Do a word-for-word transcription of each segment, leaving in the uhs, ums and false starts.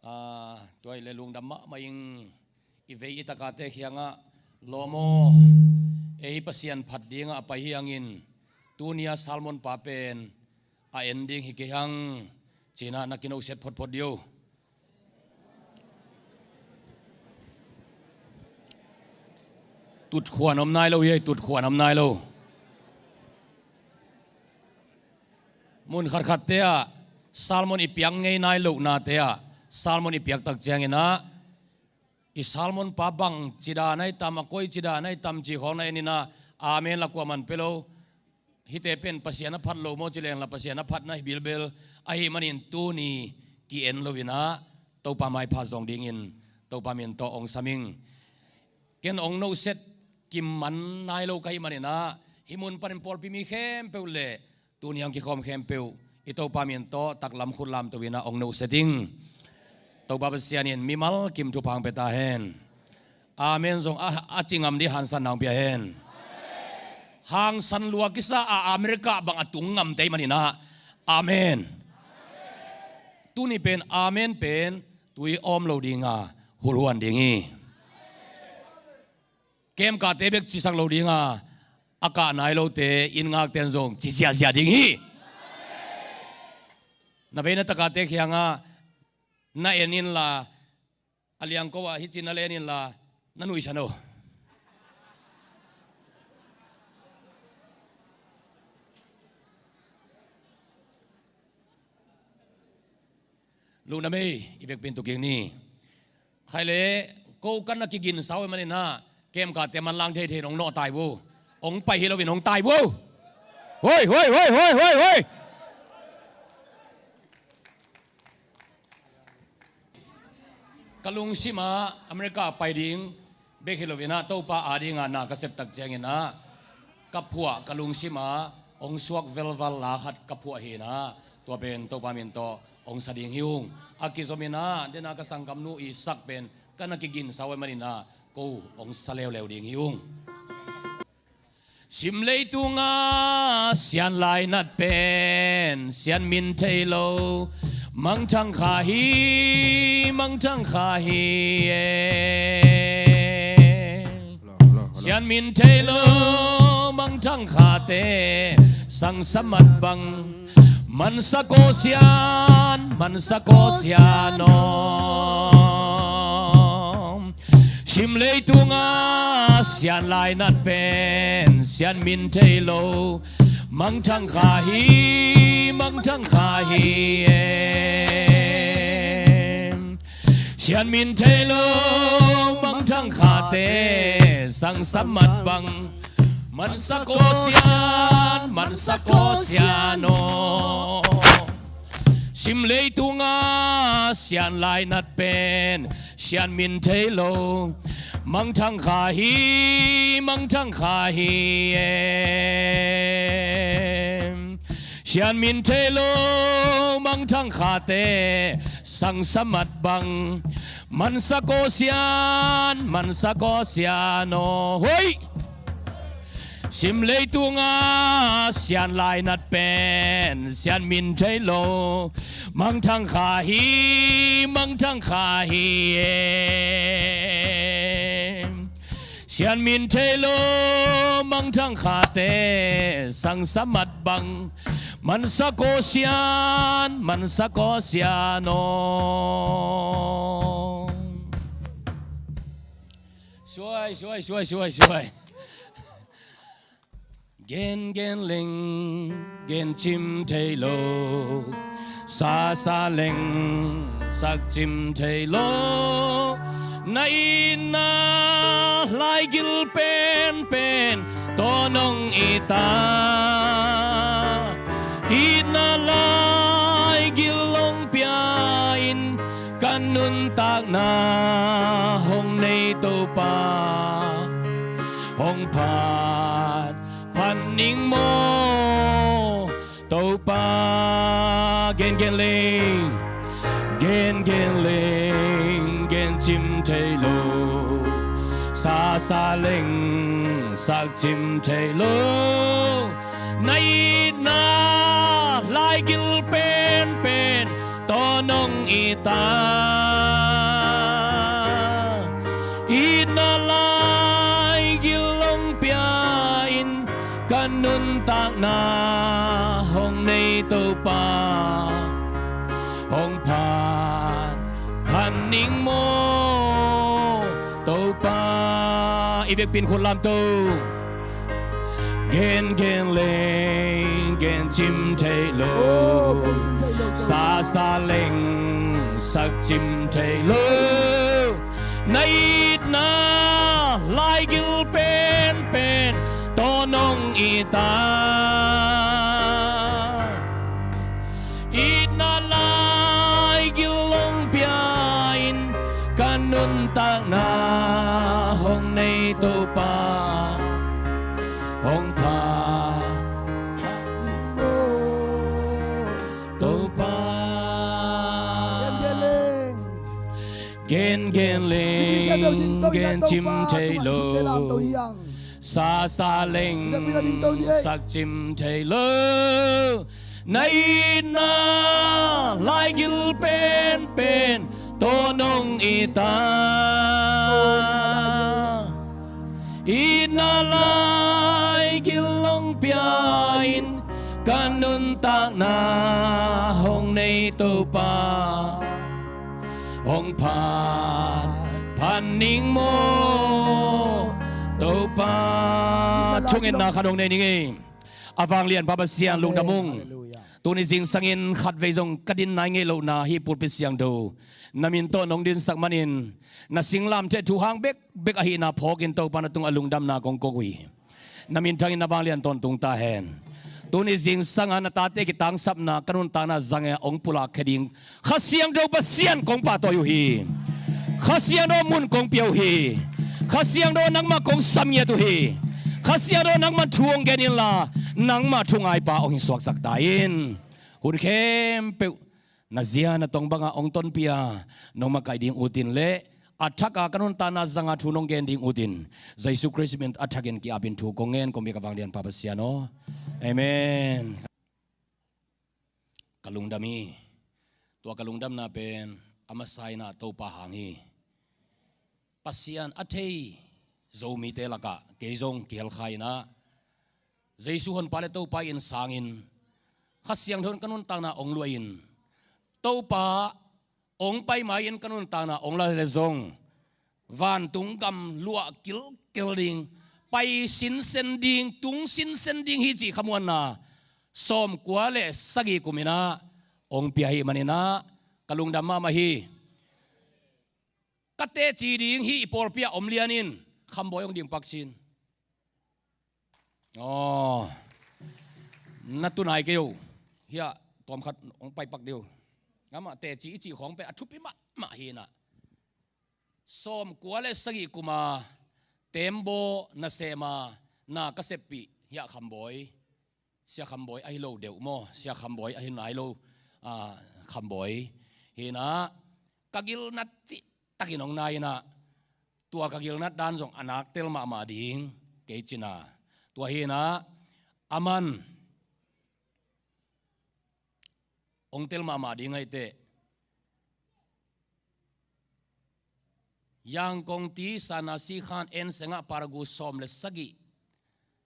Tua hileh lungdam mahmah ing. I vei i takate kiangah lawm aw, ei Pasian phat dingah a pai hi hangin tuni-a sermon pa pen a en ding hi kei hang, ci-in ah na kinohset photphot dih o. Tutkhuan om nai lo hi, tutkhuan om nai lo. Mun khatkhatte ah sermon i piak ngei nai lohnate ah sermon i piak tak ciangin ah i sermon pa bang ci dan ahi tam, a koi ci dan ahi tam ci khawng na en in ah, amen la kuaman pia lo. Hihte pen Pasian a phat lo maw ci leng la, Pasian a phatna hi bilbel. Ahih manin tuni ki-en lo in ah Topa maipha zong dingin Topa min tawh hong sam ing. Ken hong nohset kim man nai lo ka hih manin ah, hih mun panin pawlpi mi khempeuh le tuni hong kikhawm khempeuh i Topa min tawh taklam khut lamto in ah hong nohset ing. Topa Pasian in mimal kim thupha hong pia ta hen. Amen zong a, a ci ngam dih, hangsan na hong pia hen. Hangsan lua kisa a America bang a tung ngamte ahih manin ah, amen. Tuni pen amen pen tui awm lo ding a, hulhuan ding hi. Kem kate bek cisak lo ding a, a kah nai lote, inn ngakten zong ci ziahziah ding hi. Na vei na takate kiangah na en inla, a liangko ah hih ci-in na len inla, na nuihsan o. Lungdam ei, i vekpi in tu kik ni. Khai le, ko ka na kiginsa uh ahih manin ah, kem kate manlang theithei in hong nawh tai vo. Hong pai hi lo in hong tai vo. Hoi, hoi, hoi, hoi, hoi, hoi. Ka lungsim ah America pai ding bek hi lo in ah, Topa ading a na ka sep tak ciangin ah, ka phuah ka lungsim ah hong suak velval la khat ka phuah hi in ah, tua pen Topa min tawh hong sa ding hi ung. A kizom in ah, den a ka sanggamnu Isak pen ka na kiginsa uh ahih manin ah, ko hong sa leuleu ding hi ung. Sim leitung a sian lainat pen sian min thei lo mangthang kha hi, mangthang kha hi e. Sian min thei lo mangthang khate sang samat bang, mansak aw sian, mansak aw sian aw. Sim leitung a sian lainat pen sian min thei lo mangthang kha hi, mangthang kha hi e. Sian min thei lo mangthang khate sang samat bang, mansak aw sian, mansak aw sian aw. Sim leitung a sian lainat pen sian min thei lo mangthang kha hi, mangthang kha hi e. Sian min thei lo mangthang khate sang samat bang, mansak aw sian, mansak aw sian aw. Hoi! Sim leitung a sian lainat pen sian min thei lo mangthang kha hi, mangthang kha hi e. Sian min thei lo mangthang khate sang samat bang, mansak aw sian, mansak aw sian aw. Suai, suai, suai, suai, suai. Gen gen leng gen cim thei lo, sa sa leng sak cim thei lo. Na itna laigil penpen tawh nong it a, itna laigil hong pia-in ka nuntakna hong nei Topa hong phat phat ning maw Topa. Gen gen leng, gen gen leng gen cim thei lo, sa sa leng sak cim thei lo. Na itna laigil penpen tawh nong it a, Ning maw Topa, i vekpi in khut lamto. Gen gen leng gen cim thei lo. Sa sa leng sak cim thei lo. Na itna laigil penpen tawh nong it a. Itna laigil hong pia-in ka nuntakna hong nei Topa hong pha. Topa gen gen leng gen cim thei lo. Sa sa leng sak cim thei lo. Na itna laigil penpen tawh nong it a. Itna laigil hong pia-in ka nuntakna hong nei Topa hong phat phat ning maw Topa. Thungetna khat hong nei ning ei. A vanglianpa Pasian lungdam ung. Tuni zingsangin khatvei zong ka din nai ngei lohna hih pulpit siangtho na min tawh nong dinsak manin na singlamteh thuhang bekbek ahihna phawkin Topa na tungah lungdamna kong ko uh hi. Na minthangin na vanglian tawntung ta hen. Tuni zingsanga na tate kitangsapna ka nuntakna zangah hong pulakkhia ding Kha Siangtho Pasian kong pahtawi uh hi. Kha Siangtho mun kong pia uh hi. Kha Siangtho nangmah kong samngiat uh hi. Kha Siangtho nangmah thu hong gen inla nangmah thungaipa hong hi suaksak ta in. Hun khempeuh na zia na tong bangah hong tonpih a nong makaih ding utin le a thaka ka nuntakna zanga thu nong gen ding utin Jesu Khrist min a thakin ki-apin thu kong ngen kong bia ka vanglianpa Pasian aw. Amen. Ka lungdam hi. Tua ka lungdamna pen a masa inah Topa hang hi. Pasian a thei Zomite lakah kei zong kihelkha inah Jesu honpa le Topa in sangin Kha Siangtho in ka nuntakna hong luahin Topa hong pai mai-in ka nuntakna hong la le zong vantung gam luah kilkel ding, pai sinsen ding, tung sinsen ding hi cih khamuanna sawmkua le sagih kum inah hong pia hi maninah ka lungdam mahmah hi. Ka teci ding hih i pawlpi ah om lianin Khambawi hong ding paksin. Aw, na tunai kei uh. Hiah tawmkhat hong paipak dih uh. Amah teci i cih khawng pen a thupi mahmah hinah. Sawmkua le sagih kuma tembaw nasema na ka seppih hiah Khambawi. Sia Khambawi ahi lo deuh maw? Sia Khambawi ahi nai lo, ah, Khambawi hinah ka gilnat cihtakin hong nai inah tua ka gilnat dan zong a naktel mahmah ding kei cina. Tua hinah aman hong tel mahmah ding ahi teh Yangkong ti sana sikhan en sengah paragu sawm le sagih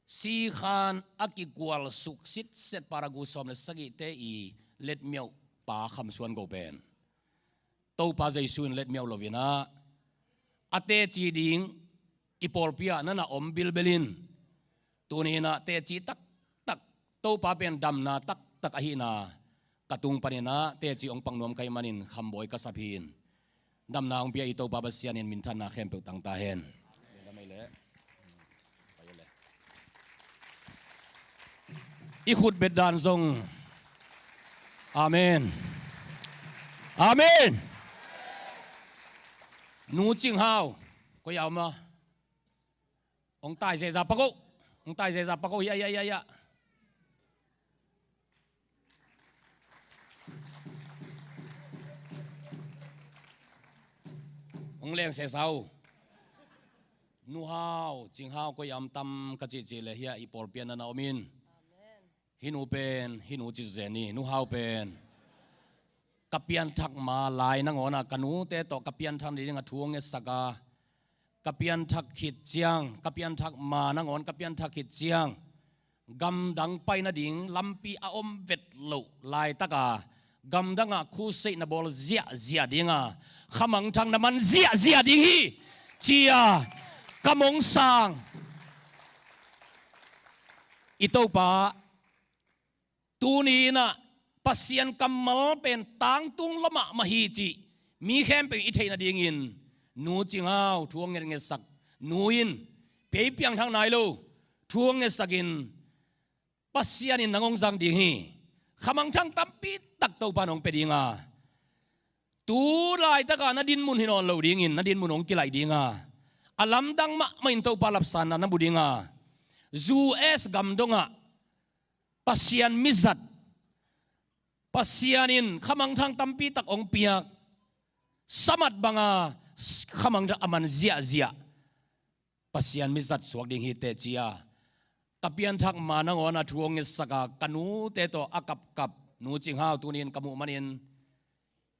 sikhan a kikual suk sitset paragu sawm le sagihte i letmiauh pa Kham Suan Go pen Topa Jesu in letmiauh loinah a teci ding i pawlpi ah na na om bilbelin tuni inah teci taktak Topa pen damna taktak ahihna ka tung paninah teci hong pang nuam ka hih manin Khambawi ka sap hi. Damna hong pia i Topa Pasian in minthanna khempeuh tang ta hen. I khutbet dan zong. Amen. Amen. Nu Cing Hau koi a om a? Hong tai zeza pak uh. Hong tai zeza pak uh. Hiah, hiah, hiah, hiah. Hong leng sesa uh. Nu Hau, Cing Hau koi a om tam ka cihcih le hiah i pawlpi ah na na om in. Hih nu pen hih nu ci zen hi. Nu Hau pen ka pianthak ma lai nangawnah ka nute tawh ka pianthak ni dingah thu hong ngetsak a, ka pianthak khit ciang, ka pianthak ma nangawn ka pianthak khit ciang gamdang pai nading lampi a om vet loh laitaka gamdangah crusade na bawl ziahziah dinga, khamangthang na man ziahziah ding hi, ci-a ka mong sang. I Topa, tuni inah Pasian kammal pen tangtung lua mahmah hi cih mi khempeuh i theih nadingin Nu Cing Hau thu hong ngetngetsak, nu in pia i piangthak nai lo, thu hong ngetsakin Pasian in nang hong zang ding hi. Khamangthang tampi tak Topa in hong pia dinga, tu laitakah na dinmun hi nawn lo dingin na dinmun hong kilaih dinga, a lamdang mahmah in Topa lapsanna na mu dinga, U S gam dongah Pasian mizat, Pasian in khamangthang tampi tak hong piak, samat banga khamangthang a man ziahziah Pasian mizat suak ding hi teci a, ka pianthak ma nangawn a thu hong ngetsaka ka nute tawh a kapkap Nu Cing Hau tuni in ka muh manin,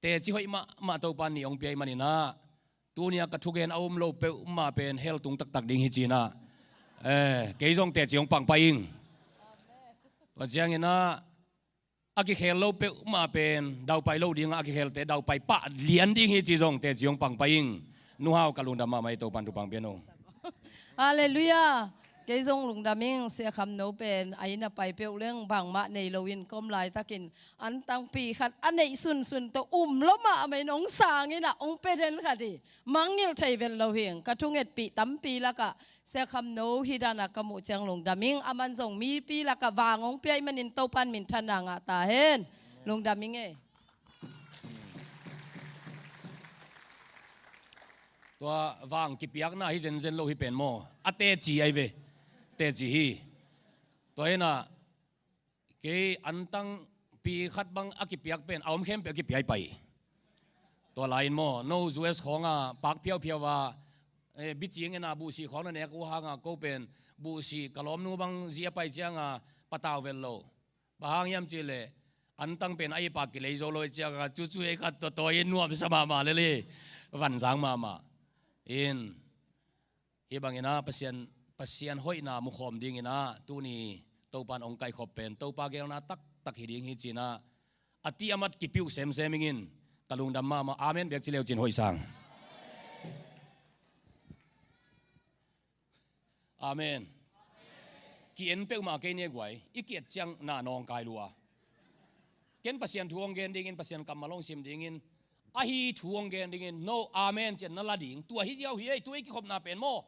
teci hoih mahmah Topa in ni hong pia ahih maninah, tuni a ka thugen a um lo peuhmah pen hell tung taktak ding hi ci-inah, eh, kei zong teci hong pang pah ing. Tua cianginah a kikhel lo peuhmah pen daupai lo dingah a kikhelte daupai pah lian ding hi ci zong teci hong pang pah ing. Nu Hau, ka lungdam mahmah hi, Topa in thupha hong pia hen aw. Halleluiah. Kei zong lungdam ing. Sia Kham No pen a inn a pai peuh leng bangmah nei loin ka om laitakin antangpi khat a neih sunsun tawh um lua mahmah in hong sang inah hong pia den khat hi. Mangngilh thei vet lo hi ing. Ka thungetpih tampi lakah Sia Kham No hih danah ka muh ciang lungdam ing. Aman zong mipi lakah vang hong pia ahih manin Topa in minthanna ngah ta hen. Lungdam ing ei. Tua vang kipiakna hi zenzen lo hi pen maw? A teci ahi ve. Teci hi. Tua hinah kei antangpi khat bang a kipiak pen a om khempeuh a kipia hi pah hi. Tua lai-in maw, no U S khawngah paak phiauphiau a, eh, bicing ena buhsih khawng na nek uh hangah ko pen buhsih ka lawmnu bang zia pai cianga patau vet lo. Bang hang hiam cihleh antang pen a ip a kilei zo lo hi cianga cucu ei khat tawtawi in nuamsa mahmah lel hi. Vanzang mahmah. In hih banginah Pasian, Pasian hoihna mukhawm dinginah tuni Topa in hong kaihkhop pen Topa geelna taktak hi ding hi ci-inah a ti a mat kipia uh semsem ing in. Ka lungdam mahmah. Amen bek ci leu cin hoih sang. Amen. Ki-en peuhmah kei ni a guai, i ki-et ciang na nawngkai lua. Ken Pasian thu hong gen dingin, Pasian kammal hong sim dingin, ahi thu hong gen dingin, no, amen cian na la ding. Tua hi ziau hi ei, tua i kikhopna pen maw?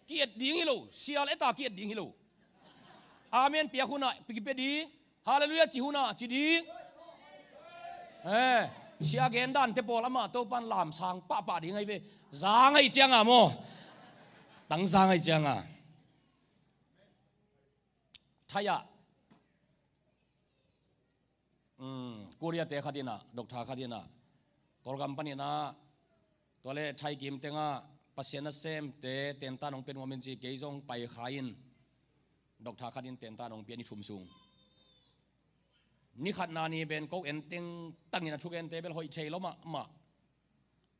Ki-et ding hi lo, sial eta ki-et ding hi lo. Amen piak hunah kipia ding, halleluiah ci hunah ci ding. Eh, sia gen dante pawl amah Topa in lamsang pahpah ding ahi ve. Zang ahi cianga maw? Tang zang ahi cianga. Thai-ah, um, Korea-te khat inah, doctor khat inah, Kawlgam paninah, tua le Thai kim tengah Pasian nasemte tentan hong pia nuam in ci, kei zong pai kha in, doctor khat in tentan hong pia ni thum sung. Ni khat na ni pen ko en tengtangin a thugente bel hoih thei lo mahmah.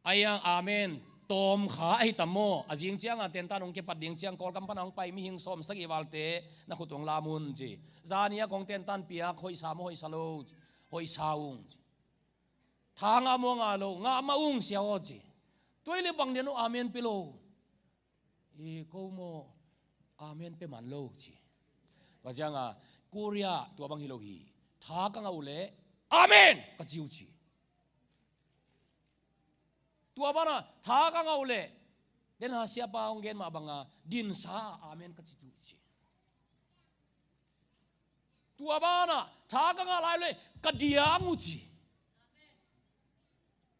Ahi hang amen tawm kha ahi tam maw? A zing cianga tentan hong kipat ding ciang Kawlgam pana hong pai mihing sawm sagih valte na khut hong lam un ci. Zani a kong tentan piak hoihsa maw hoihsa lo ci. Hoihsa ung ci. Tha ngah maw ngah lo, ngah mah ung sia aw ci. Tua hileh bang dia no amen pia lo? I ko maw amen pia man lo ci. Tua cianga Korea tua bang hi lo hi. Tha ka ngah uh leh amen ka ci uh ci. Tua banah tha ka ngah uh leh, den ha siapa hong gen mah banga dinsa a amen ka ci uh ci. Tua banah tha ka ngah lai uh leh ka diang uh ci.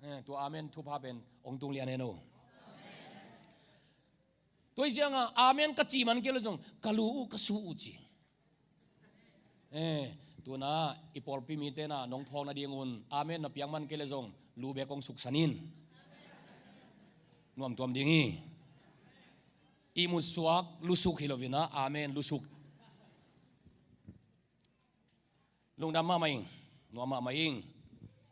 Eh, tua amen thupha pen hong tung lian hen aw. Tua hi cianga amen ka cih man kei lo zong ka lu uh ka su uh ci. Eh, tuna i pawlpi mite na nong phawk nadingun amen na piak man kei le zong lu bek hong suksan in. Nuamtuam ding hi. Ihmut suak lusuk hi lovinah amen lusuk. Lungdam mahmah ing. Nuam mahmah ing.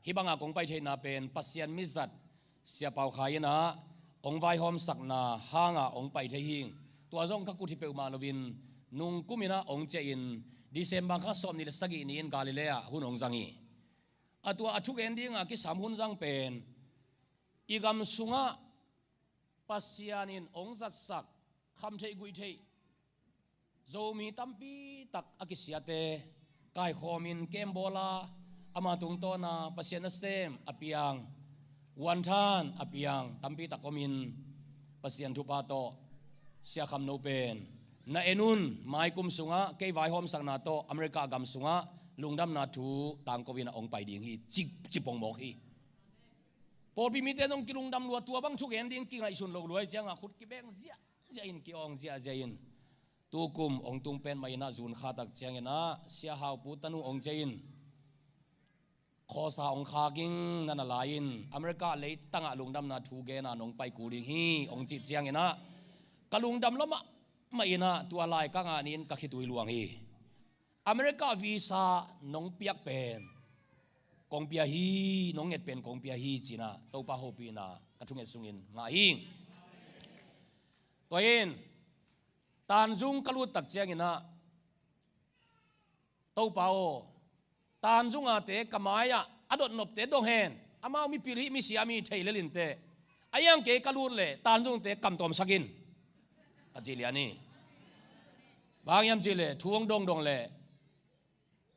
Hih banga kong pai theihna pen Pasian mizat Sia Pau Khai inah hong vaihawmsakna hanga hong pai thei hing. Tua zong ka kut hi peuhmah loin nungkum inah hong ciahin December kha sawmnih le sagih ni-in Galilee ah hun hong zang hi. A tua a thugen dinga kisam hun zang pen i gam sungah Pasian in hong zatsak, kham theih guih theih Zomi tampi tak a kisiate kaikhawmin kem bawla ama tungtawna Pasian nasem a piang, uanthan a piang tampi tak omin Pasian thupha tawh Sia Kham No pen na en un, mai kum sungah kei vaihawmsakna tawh America gam sungah lungdamna thu tangko in a hong pai ding hi, ci, ci pongmawk hi. Pawlpi mite zong kilungdam lua, tua bang thugen ding kingaihsun lo lua hi cianga khut kibeng ziahziah in, ki-awng ziahziah in, tukum hong tung pen mah inah June kha tak cianginah Sia Hau Pu tanu hong ciah in, khawsa hong khak ing, na na lai in, America leitangah lungdamna thu gena nong pai kul ding hi hong cih cianginah ka lungdam lua mahmah inah tua laikangah ni-in ka khitui luang hi. America visa nong piak pen kong pia hi, nong nget pen kong pia hi cinah Topa hopihna ka thunget sungin ngah hi. Tua in Tanzung ka lut tak cianginah Topa aw, Tanzung ate ka mai-ah a dotnopte dong hen, amau mipil hi, misia mi thei lel inteh. A iang kei ka lut leh Tanzungte kamtawmsak in, ka ci lian hi. Bang hiam cihleh thu hong dongdong leh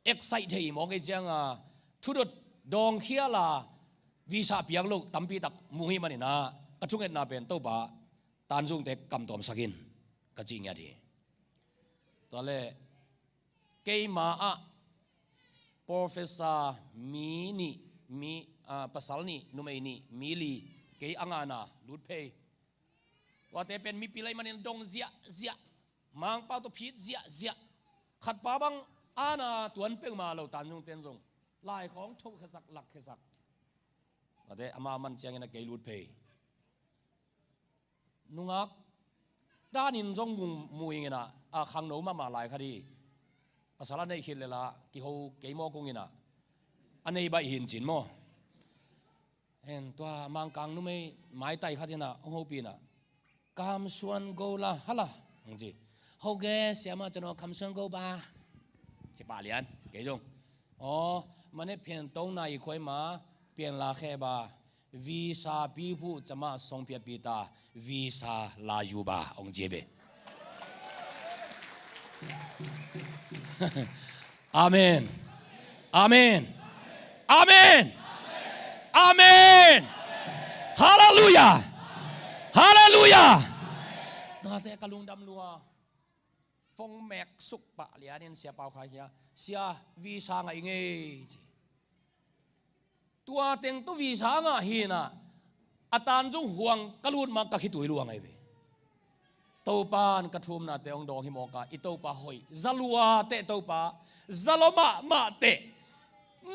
excite thei mawk ei cianga thudot dawngkhiala visa piak lo tampi tak mu hi maninah ka thungetna pen Topa Tanzungte kamtawmsak in, ka ci ngiat hi. Tua le keima ah professor mi nih, mi, ah, pasal nih, numei nih, mi li, kei a ngahna lut phei. Tuate pen mipil ahih manin dong ziahziah, Mangpau tawh phit ziahziah. Khatpa bang ana tuan peuhmah lo Tanzungten zong lai khawng thokhiasak, lakkhiasak. Tuate ama man ciangin a kei lut phei. Nungak danin zong mu, mu inginah, a khangno mahmah lai khat hi. Pasal a neih khit leh lah kiho kei mawk unginah, a nei baih hin cin maw. Hen, tua Mangkang numei maitai khat inah hong hopih inah, kamsuan go la hala, hong ci. Hoge siama cano kamsuan go ba, ci pah lian. Kei zong, aw, mane phian tong na i khuai ma, pian la khe ba, visa pi phu cama song piat pi ta, visa la yu ba, hong ci be. Amen. Amen. Amen. Amen. Halleluia. Halleluia. Tate ka lungdam lua. Phone mek suk pah lianin Sia Pau Khai kia, Sia, visa ngah i ngei, ci. Tua teng tu visa ngah hinah a Tanzung huang ka lut mah ka khitui luang ahi ve. Topa in ka thumnate hong dawng hi mawka, i Topa hoih, za lua teh Topa, za lua mahmah teh.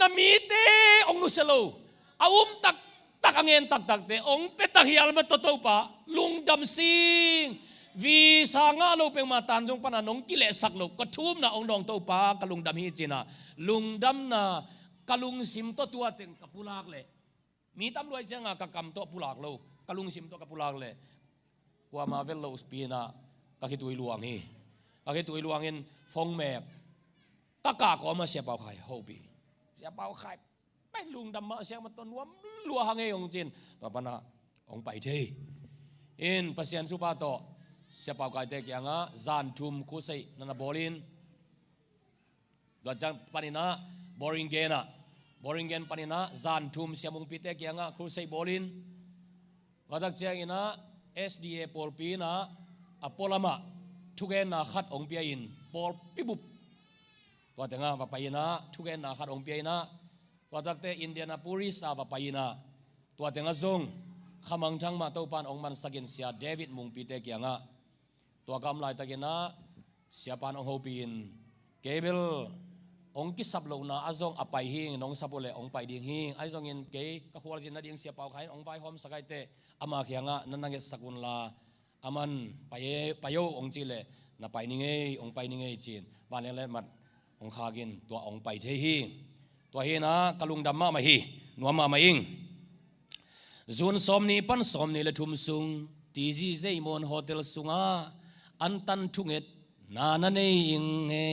Na mite hong nusia lo, a um taktak, a ngen taktakte hong pia tak hial mah tawh Topa lungdam sing. Visa ngah lo peuhmah Tanzung pana nong kilehsak lo, ka thumna hong dawng Topa ka lungdam hi cinah, lungdamna ka lungsim tawh tua teng ka pulak leh, mi tam luai cianga ka kam tawh pulak lo, ka lungsim tawh ka pulak leh, kuama vel lo spinah ka khitui luang hi. Ka khitui luangin phone mek, ka kah kawma Sia Pau Khai hopih. Sia Pau Khai, pai lungdam mah siang mah tawh nuam lua hang ei, hong cin. Tua pana hong pai thei. In Pasian thupha tawh Sia Pau Khaite kiangah zan thum khusei nana bawlin, tua ciang paninah Boring Gen ah, Boring Gen paninah zan thum Sia Mungpite kiangah crusade bawlin, tua tak cianginah S D A pawlpi inah a pualamah thugenna khat hong pia-in pawlpi bup tua tengah va pai inah thugenna khat hong pia inah, tua takte Indianapolis ah va pai inah, tua tengah zong khamangthang mah Topa in hong mansakin Sia David Mungpite kiangah tua ka om laitakinah Siapa in hong hopih in, kei bel hong kisap lohna ah zong a pai hi, nong sap uh leh hong pai ding hi. Ahi zongin kei ka khualzin nading Sia Pau Khai in hong vaihawmsak ahi teh, ama kiangah na na ngetsak unla, aman pai e, pai o hong cih leh na pai ning ei, hong pai ning ei ci-in vanleng le mat hong khakin tua hong pai thei hi. Tua hinah ka lungdam mahmah hi. Nuam mahmah ing. June sawmnih pan sawmnih le thum sung T G Zeimon Hotel sungah antan thunget na na nei ing e.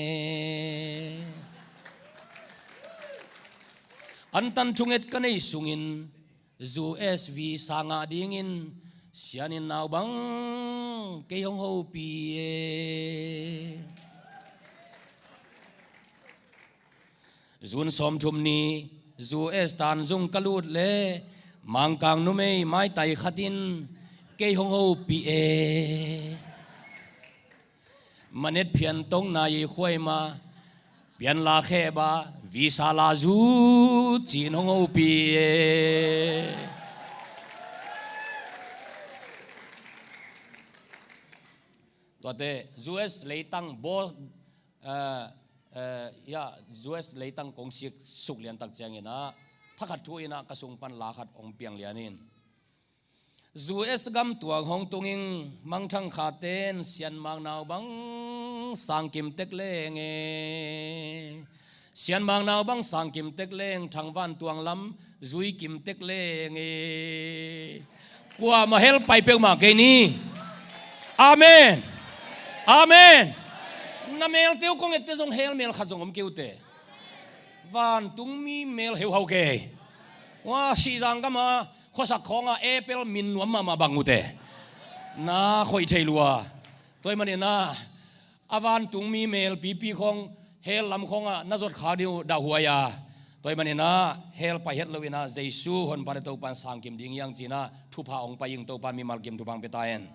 Antan thunget ka neih sungin U S visa ngah dingin Sian in nau bang kei hong hopih e. June sawmthum ni U S tan zung ka lut leh Mangkang numei maitai khat in kei hong hopih e. Manet phian tong nai khuai ma pian la kheba visa la zu cin hong hopih e. Tuate U S leitang bo, eh, eh, ya, U S leitang kong sik suk lian tak ciangin ah thakhat thu in ah ka sung pan la khat hong piang lian in, U S gam tuang hong tung ing, Mangthang Khaten Sianmang nau bang sangkim tek leng e. Sianmang nau bang sangkim tek leng, Thangvan tuang lam zui kim tek leng e. Kuamah hell pai peuhmah kei ni. Amen. Amen. Na melte uh kong ette zong hell mel khat zong om kei uh te. Vantungmi mel heuhau kei. Ua, Sihzang gam a khuasak khawng a apple min nuam mahmah bang uh te. Na khoih thei lua. Tua ahih manin ah a vantungmi mel pipi khawng hell lam khawng ah na zot kha ding uh dahhuai a. Tua ahih manin ah hell pai het lo in ah Jesu Honpa le Topa in sangkim ding hi hang ci-in ah thupha hong pai ing. Topa mimal kim thupha hong pia ta hen.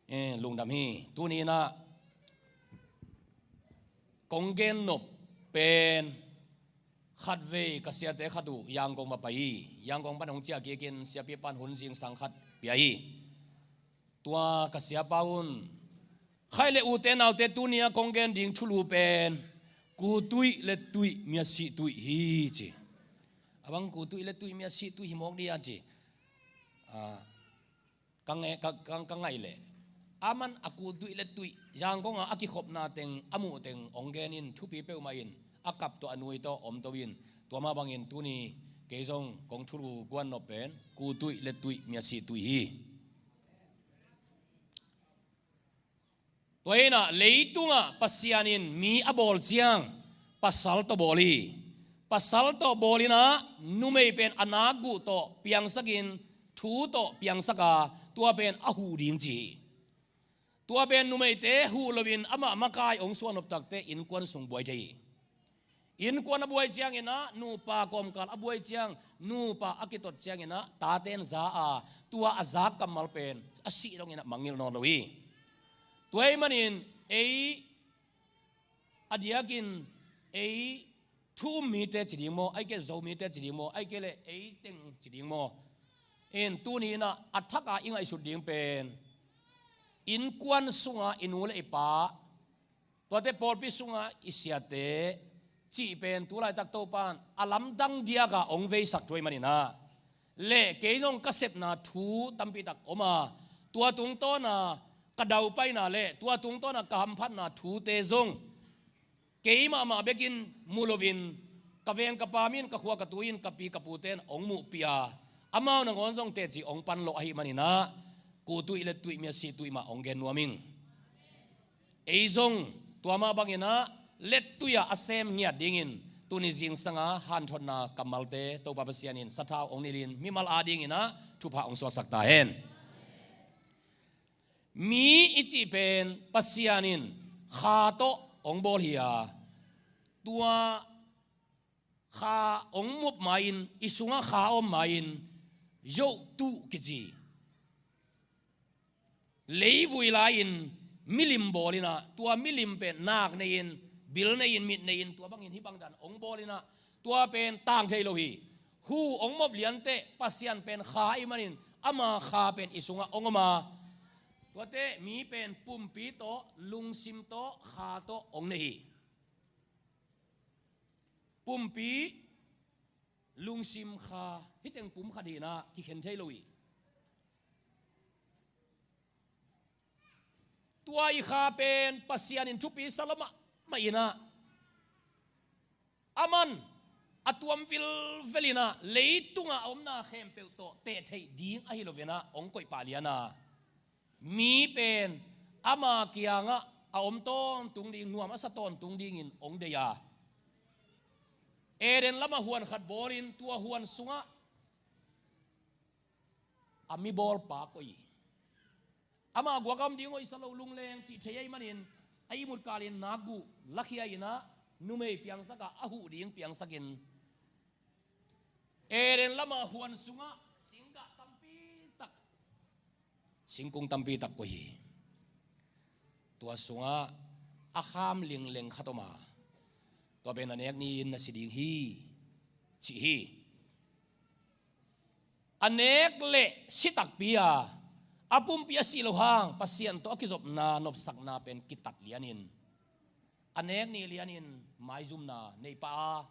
Eh, lungdam hi. Tuni in ah kong gen nop pen khatvei ka siate khat uh Yangon va pai hi. Yangon pan hong ciah kik in siapi pan hun zingsang khat pia hi. Tua ka siapa un, khai le ute naute, tuni a kong gen ding thulu pen kutuih le tuih, miasih tuih hi ci. A bang kutuih le tuih, miasih tuih hi mawk dih a ci. Ah, ka nge-, ka, ka, ka ngaih leh, aman a kutuih le tuih, Yangon a a kikhopna teng, a muh teng hong gen in, thupi peuhmah in, a kap tawh a nui tawh om to in. Tua mah bangin tuni kei zong kong thulu guan nop pen kutuih le tuih, miasih tuih hi. Tua hi in ah leitungah Pasian in mi a bawl ciang pasal tawh bawl hi. Pasal tawh bawl in ah numei pen a nakguh tawh piangsakin, thu tawh piangsak a, tua pen a huh ding ci hi. Tua pen numeite huh loin amah makai hong suah nop takteh innkuan sung buai thei hi. Innkuan a buai ciangin ah, nupa kawmkal a buai ciang, nupa a kitot ciangin ah, tate in za a, tua a zak kammal pen a sih dongin ah mangngilh nawn lo hi. Tua ahih manin ei a diakin ei thu-um mite ci ding maw, ahih kei leh Zomite ci ding maw, ahih kei leh ei teng ci ding maw, in tuni in ah a thak a i ngaihsut ding pen innkuan sunga i nu le i pa, tuate pawlpi sunga i siate cih pen tu laitak Topa in a lamdang diak a hong veisak thu ahih manin ah, le kei zong ka sepna thu tampi tak om a, tua tungtawn a ka daupaina le tua tungtawn a ka hamphatna thute zong kei mahmah bekin mu loin, ka veng ka pam in, ka khua ka tui in, ka pi ka pute in hong muhpih a, amau nangawn zong teci hong pan lawh ahih manin ah, kutuih le tuih, miasih tuih mah hong gen nuam ing. Ei zong tua mah bangin ah lettuih a a sem ngiat dingin tuni zingsang a hanthotna kammalte Topa Pasian in sathau hong nilhin, mimal adingin ah thupha hong suaksak ta hen. Mi i cih pen Pasian in kha tawh hong bawl hi a, tua kha hong mop ma-in, i sungah kha a om ma-in, yohtuh kici, leivui lai-in milim bawl in ah, tua milim pen nak nei-in, bil nei-in, mit nei-in, tua bangin hih bang dan hong bawl in ah, tua pen tang thei lo hi. Huh hong mop lianteh Pasian pen kha ahih manin ama kha pen i sungah hong om a, tuate mi pen pumpi tawh, lungsim tawh, kha tawh hong nei hi. Pumpi, lungsim, kha, hih teng pum khat hi in ah kikhen thei lo hi. Tua i kha pen Pasian in thupi sa lua mahmah in ah, aman a tuam vilvel in ah leitungah a omna khempeuh tawh teh theih ding ahi loin ah hong koih pah lian a, mi pen ama kiangah a om tawntung ding, nuam a sa tawntung dingin hong deih a, Eden lamah huan khat bawlin tua huan sungah a mi bawlpa koih hi. Amah guak a om ding hoih sa lo, lungleng cih thei ahih manin a ihmut kalin nakguh lakhia in ah numei piangsak a, a huh ding piangsakin Eden lamah huan sungah singgah tampi tak, singkung tampi tak koih hi. Tua sungah a kham lingleng khat om a, tua pen a nek ni-in na si ding hi, ci hi. A nek leh si takpi a, a pumpi a sih loh hang Pasian tawh a kizopna, nopsakna pen kitat lianin, a nek ni lianin maizumna nei pah a,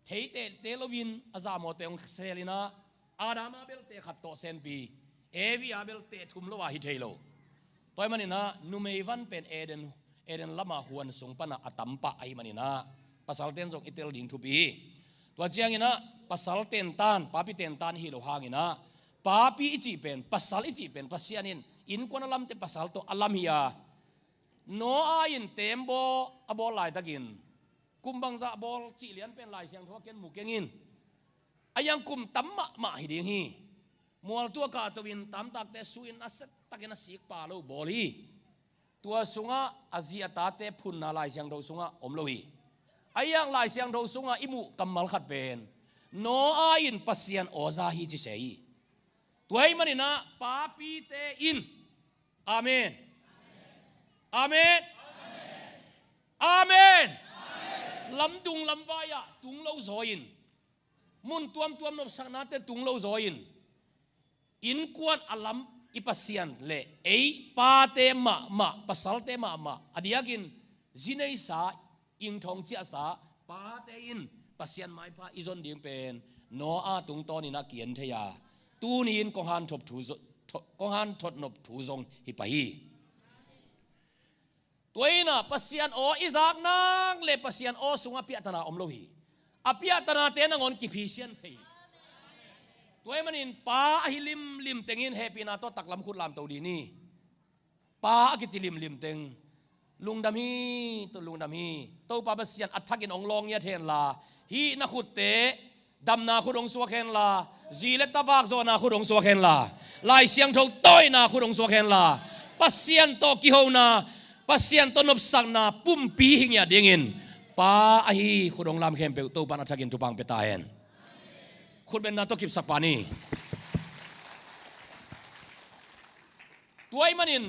thei tehteh loin a zahmawte hong seel in ah, Adam a belte khat tawh senpi, Evi a belte thum lo a hi thei lo. Tua ahih manin ah numei van pen Eden, Eden lamah huan sung panah a tam pah ahih manin ah pasalten zong i tel ding thupi hi. Tua ciangin ah pasalten tan, papiten tan hi lo hangin ah, papi i cih pen, pasal i cih pen Pasian in innkuan a lamte pasal tawh a lam hi a, Noah in tembaw a bawl laitakin, kum bangzah bawl cih lian pen Lai Siangtho ah ken mu keng in. A iang kum tam mahmah hi ding hi. Mual tuak a toin tamtakte su in a set takin a sik pa lo bawl hi. Tua sungah a zi a tate phunna Lai Siangtho sungah om lo hi. A iang Lai Siangtho sungah i muh kammal khat pen Noah in Pasian aw za hi ci se hi. Tua ahih manin ah papite in, Amen. Amen. Amen. Lamdung lamvai ah tung lo zaw in, mun tuamtuam nopsaknate tung lo zaw in, innkuan a lam i Pasian le ei pate mahmah, pasalte mahmah, a diakin zi neisa, ing thong ciahsa pate in Pasian maipha i zon ding pen Noah tungtawnin a ki-en thei a, tuni-in kong hanthot thu zo-, tho-, kong hanthot nop thu zong hi pah hi. Tua in ah Pasian aw i zak nang le Pasian aw sungah piahtana om lo hi. A piahtanate nangawn kiphisian thei hi. Tua ahih manin pa ahi limlim tengin hehpihna tawh taklam khut lamto dih ni. Pa a kici limlim teng lungdam hi, tawh lungdam hi. Topa Pasian a thakin hong lawng ngiat hen la, hih na khutte damna khut hong suak hen la, zi le tavak zawhna khut hong suak hen la, Lai Siangtho tawina khut hong suak hen la, Pasian tawh kihona, Pasian tawh nopsakna pumpi hi ngiat dingin pa ahi khut hong lam khempeuh Topa'n a thakin thupha hong pia ta hen. Khutbetna tawh kipsak pah ni. Tua ahih manin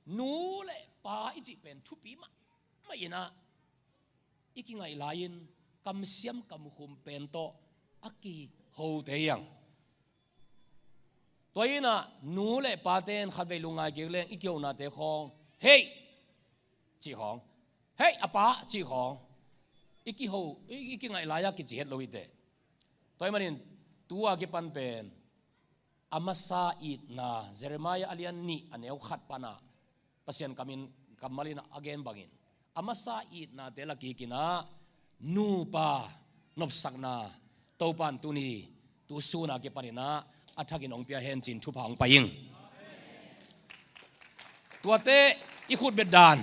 nu le pa i cih pen thupi mahmah in ah, i kingaih lai-in kamsiam kamkhum pen tawh a kihote hi hang. Tua in ah nu le pate in khatvei lungngai kik leng i kihonate khawng, "Hei!" cih khawng, "Hei, a pa!" cih khawng i kiho, i, i kingaih lai-a kici het lo hi teh. Tua ahih manin tu-a kipan pen a masa itna, Jeremiah a lian nih a neu khat panah Pasian kamin, kammal in a gen bangin, a masa itnate lakikin ah nupa nopsakna Topa'n tuni, tu sun a kipanin ah a thakin hong pia hen ci-in thupha hong pia ing. Tuate i khutbet dan.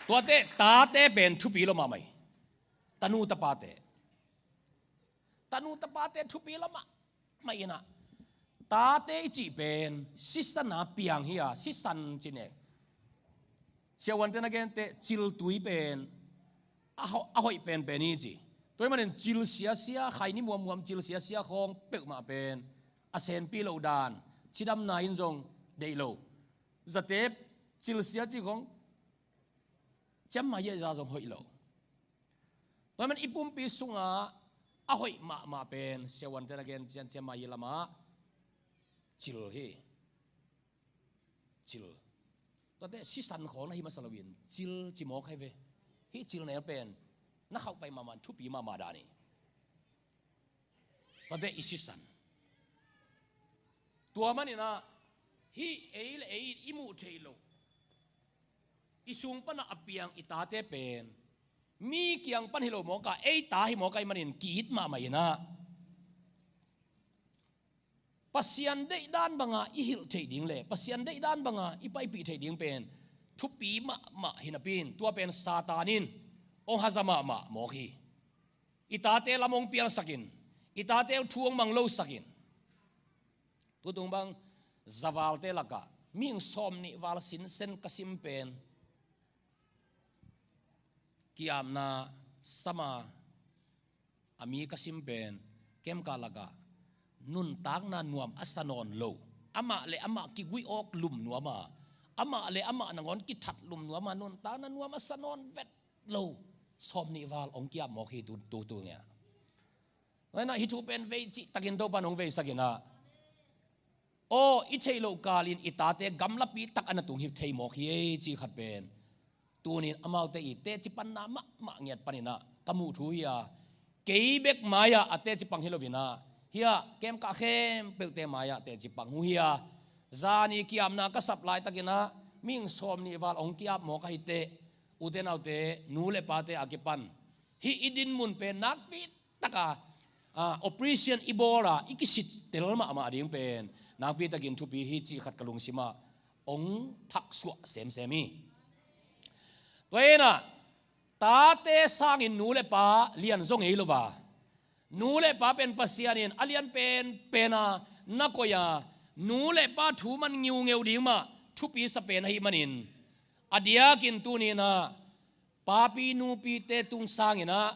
Tuate tate pen thupi lua mahmah hi. Tanu tapate. Tanu tapate thupi lua mahmah in ah. Tate i cih pen sisan a piang hi a, sisan ci nek. Siavuante na gente cil tui pen a ho-, a hoih penpen hi ci. Tua ahih manin cil siasia, khaini muammuam cil siasia khawng peuhmah pen a senpi loh dan, cidamna in zong deih lo. Zatep cil sia cih khawng ciammai a za zong hoih lo. Tua ahih manin i pumpi sungah a hoih mahmah pen siavuante na gen cian ciammai lamah cil hi. Cil. Tuate sisan khawng na hi masa loin cil ci mawk hi ve. Hih cil nel pen na khauh pai mahmah, thupi mahmah dan hi. Tuate i sisan. Tua manin ah hih ei le ei i muh theih loh, i sung panah a piang i tate pen mi kiang pan hi lo mawk a, ei ta hi mawk ahih manin ki-it mahmah in ah. Pasian deihdan banga i hilh theih ding le Pasian deihdan banga i paipih theih ding pen thupi mahmah hi napi in, tua pen Satan in hong haza mahmah mawk hi. I tate lam hong pialsakin, i tate thu hong mang losakin. Tutung bang zavalte lakah mihing sawm nih val sinsen ka sim pen, ki-apna sama a mi ka sim pen, kemkah lakah nuntakna nuam a sa nawn lo, amah le amah kiguih awk lum nuam a, amah le amah nangawn kithat lum nuam a, nuntakna nuam a sa nawn vet lo sawm nih val hong ki-ap mawk hi. Tu, tu, tu ngia. Hih thu pen vei cihtakin Topan hong veisak in ah, aw, i theih loh kalin i tate gamlapi tak a na tung hi thei mawk hi ei, ci khat pen tunin amaute i teci panna mahmah ngiat panin ah ka muh thu hi a, kei bek mai-ah a teci pang hi loin ah, hiah kemkah khempeuhte mai-ah teci pang uh hi a, zani ki-apna ka sap laitakin ah mihing sawm nih val hong ki-ap mawk ahih teh, ute naute, nu le pate a kipan hih i dinmun pen nakpi taka, ah, operation i bawl a i kisittel mahmah ding pen nakpi takin thupi hi, cih khat ka lungsim ah hong thaksuah semsem hi. Tua in ah, tate sangin nu le pa lian zaw ngei lo a, nu le pa pen Pasian in a lian penpen a na koih a, nu le pa thu man ngiungeu ding mah thupi sa pen ahih manin, a diakin tunin ah papi nupite tung sangin ah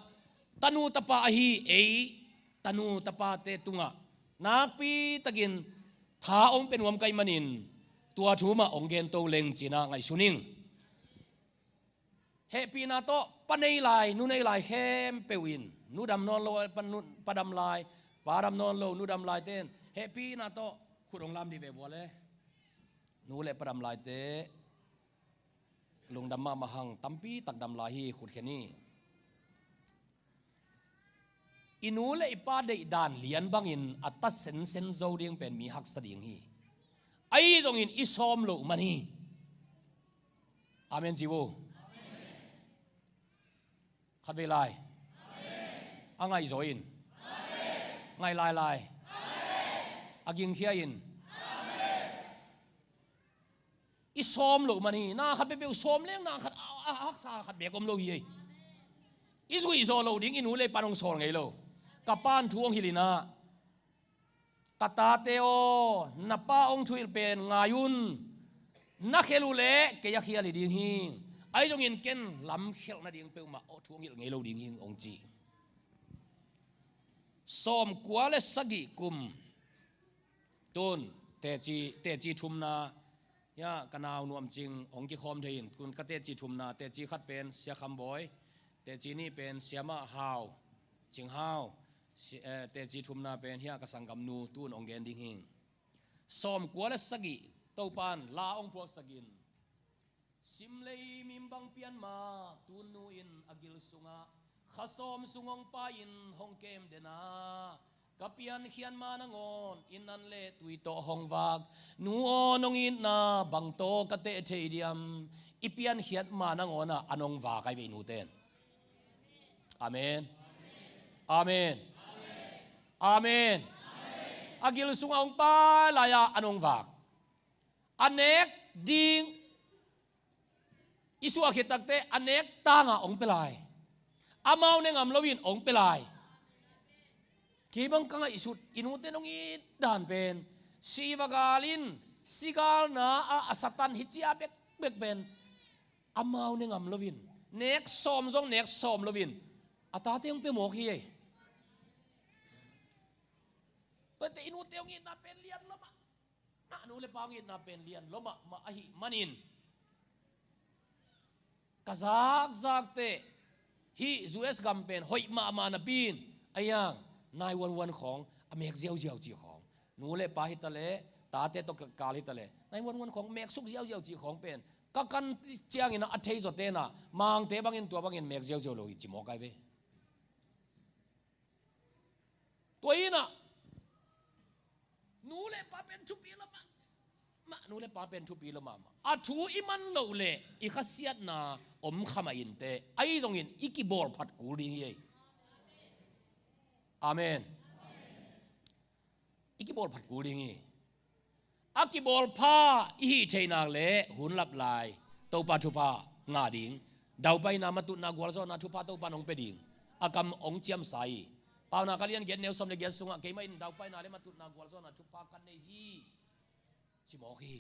tanu tapa ahi ei tanu tapate tungah nakpi takin tha hong pia nuam ka hih manin, tua thu mah hong gen to leng ci-in ah ngaihsun ing. Hehpihna tawh pa nei lai, nu nei lai khempeuh in, nu dam nawn lo, pa, nu, pa dam lai, pa dam nawn lo, nu dam laite in hehpihna tawh khut hong lam dih ve vua le. Nu le pa dam laite lungdam mahmah hang, tampi tak dam lai hi, khut khen hi. I nu le i pa deihdan lian bangin a ta sensen zo ding pen mi haksa ding hi. Ahi zongin i sawm loh man hi. Amen ci vo. Khatvei lai. A ngaihzaw in. Ngai lailai. A gingkhia in. I sawm loh man hi. Na khat peuhpeuh sawm leng na khat a, a, a haksa khat beek om lo hi ei. I zuihzawh loh ding i nu le i pa in hong sawl ngei lo. Ka pa'n thu hong hilh in ah, ka tate aw, na pa hong thuhilh pen ngai un. Na khial uh leh kei a khial hi ding hi. Ahi zongin ken lam khialh nading peuhmah aw thu hong hilh ngei lo ding hi, hong ci. Sawmkua le sagih kum tun teci, teci thumna, ya, ka nau Nuam Cing hong kikhawm thei in, tun ka teci thumna, teci khat pen Sia Kham Bawi, teci nih pen Siamah Hau, Cing Hau, si-, eh, teci thumna pen hiah ka sanggamnu tun hong gen ding hi. Sawmkua le sagih Topa'n la hong phuaksak in, simlei mimbang pian ma, tun nu in a gil sungah kha sawm sung hong pai in hong kem den a, ka piankhiat ma nangawn i nan le tui tawh hong vak. Nu aw, nong itna bang tawh ka teh thei diam? I piankhiat ma nangawn ah an hong vak ahi ve, i nute in. Amen. Amen. Amen. A gil sungah hong pai lai-a an hong vak. A nek ding i suah khit takteh a nek tangah hong pia lai. Amau ne ngam loin hong pia lai. Kei bang ka ngaihsut, i nute in hong it dan pen, si va gal in, si galna ah a Satan hi cia bekbek pen, amau ne ngam loin, nek sawm zong nek sawm loin a tate hong pia mawk hi ei. Tuate i nute hong itna pen lian lua mah. A nu le pa hong itna pen lian lua mahmah ahih manin, ka zakzak teh hih U S gam pen hoih mahmah napi in, a hiang nine one one khawng a mek ziauziau cih khawng, nu le pa hi ta leh, tate tawh kikal hi ta leh, nine one one khawng mek suk ziauziau cih khawng pen ka kan ciangin a thei zawte in ah, Mangte bangin tua bangin mek ziauziau lo hi ci mawk ahi ve. Tua in ah, nu le pa pen thupi lua mahmah, nu le pa pen thupi lua mahmah. A thu i man loh leh i khasiatna om kha mah inteh, ahi zongin i kibawl phat kul ding hi ei. Amen. i kibawl phat kul ding hi. A kibawl pha i hih theih nak leh hun lap lai Topa thupha ngah ding. Daupaina, matutna, gualzawhna thupha Topa nong pia ding. A kam hong ciamsa hi. Paunak a lian giat neu sawm le giat sungah keimah in daupaina le matutna gualzawhna thupha ka nei hi, ci mawk hi.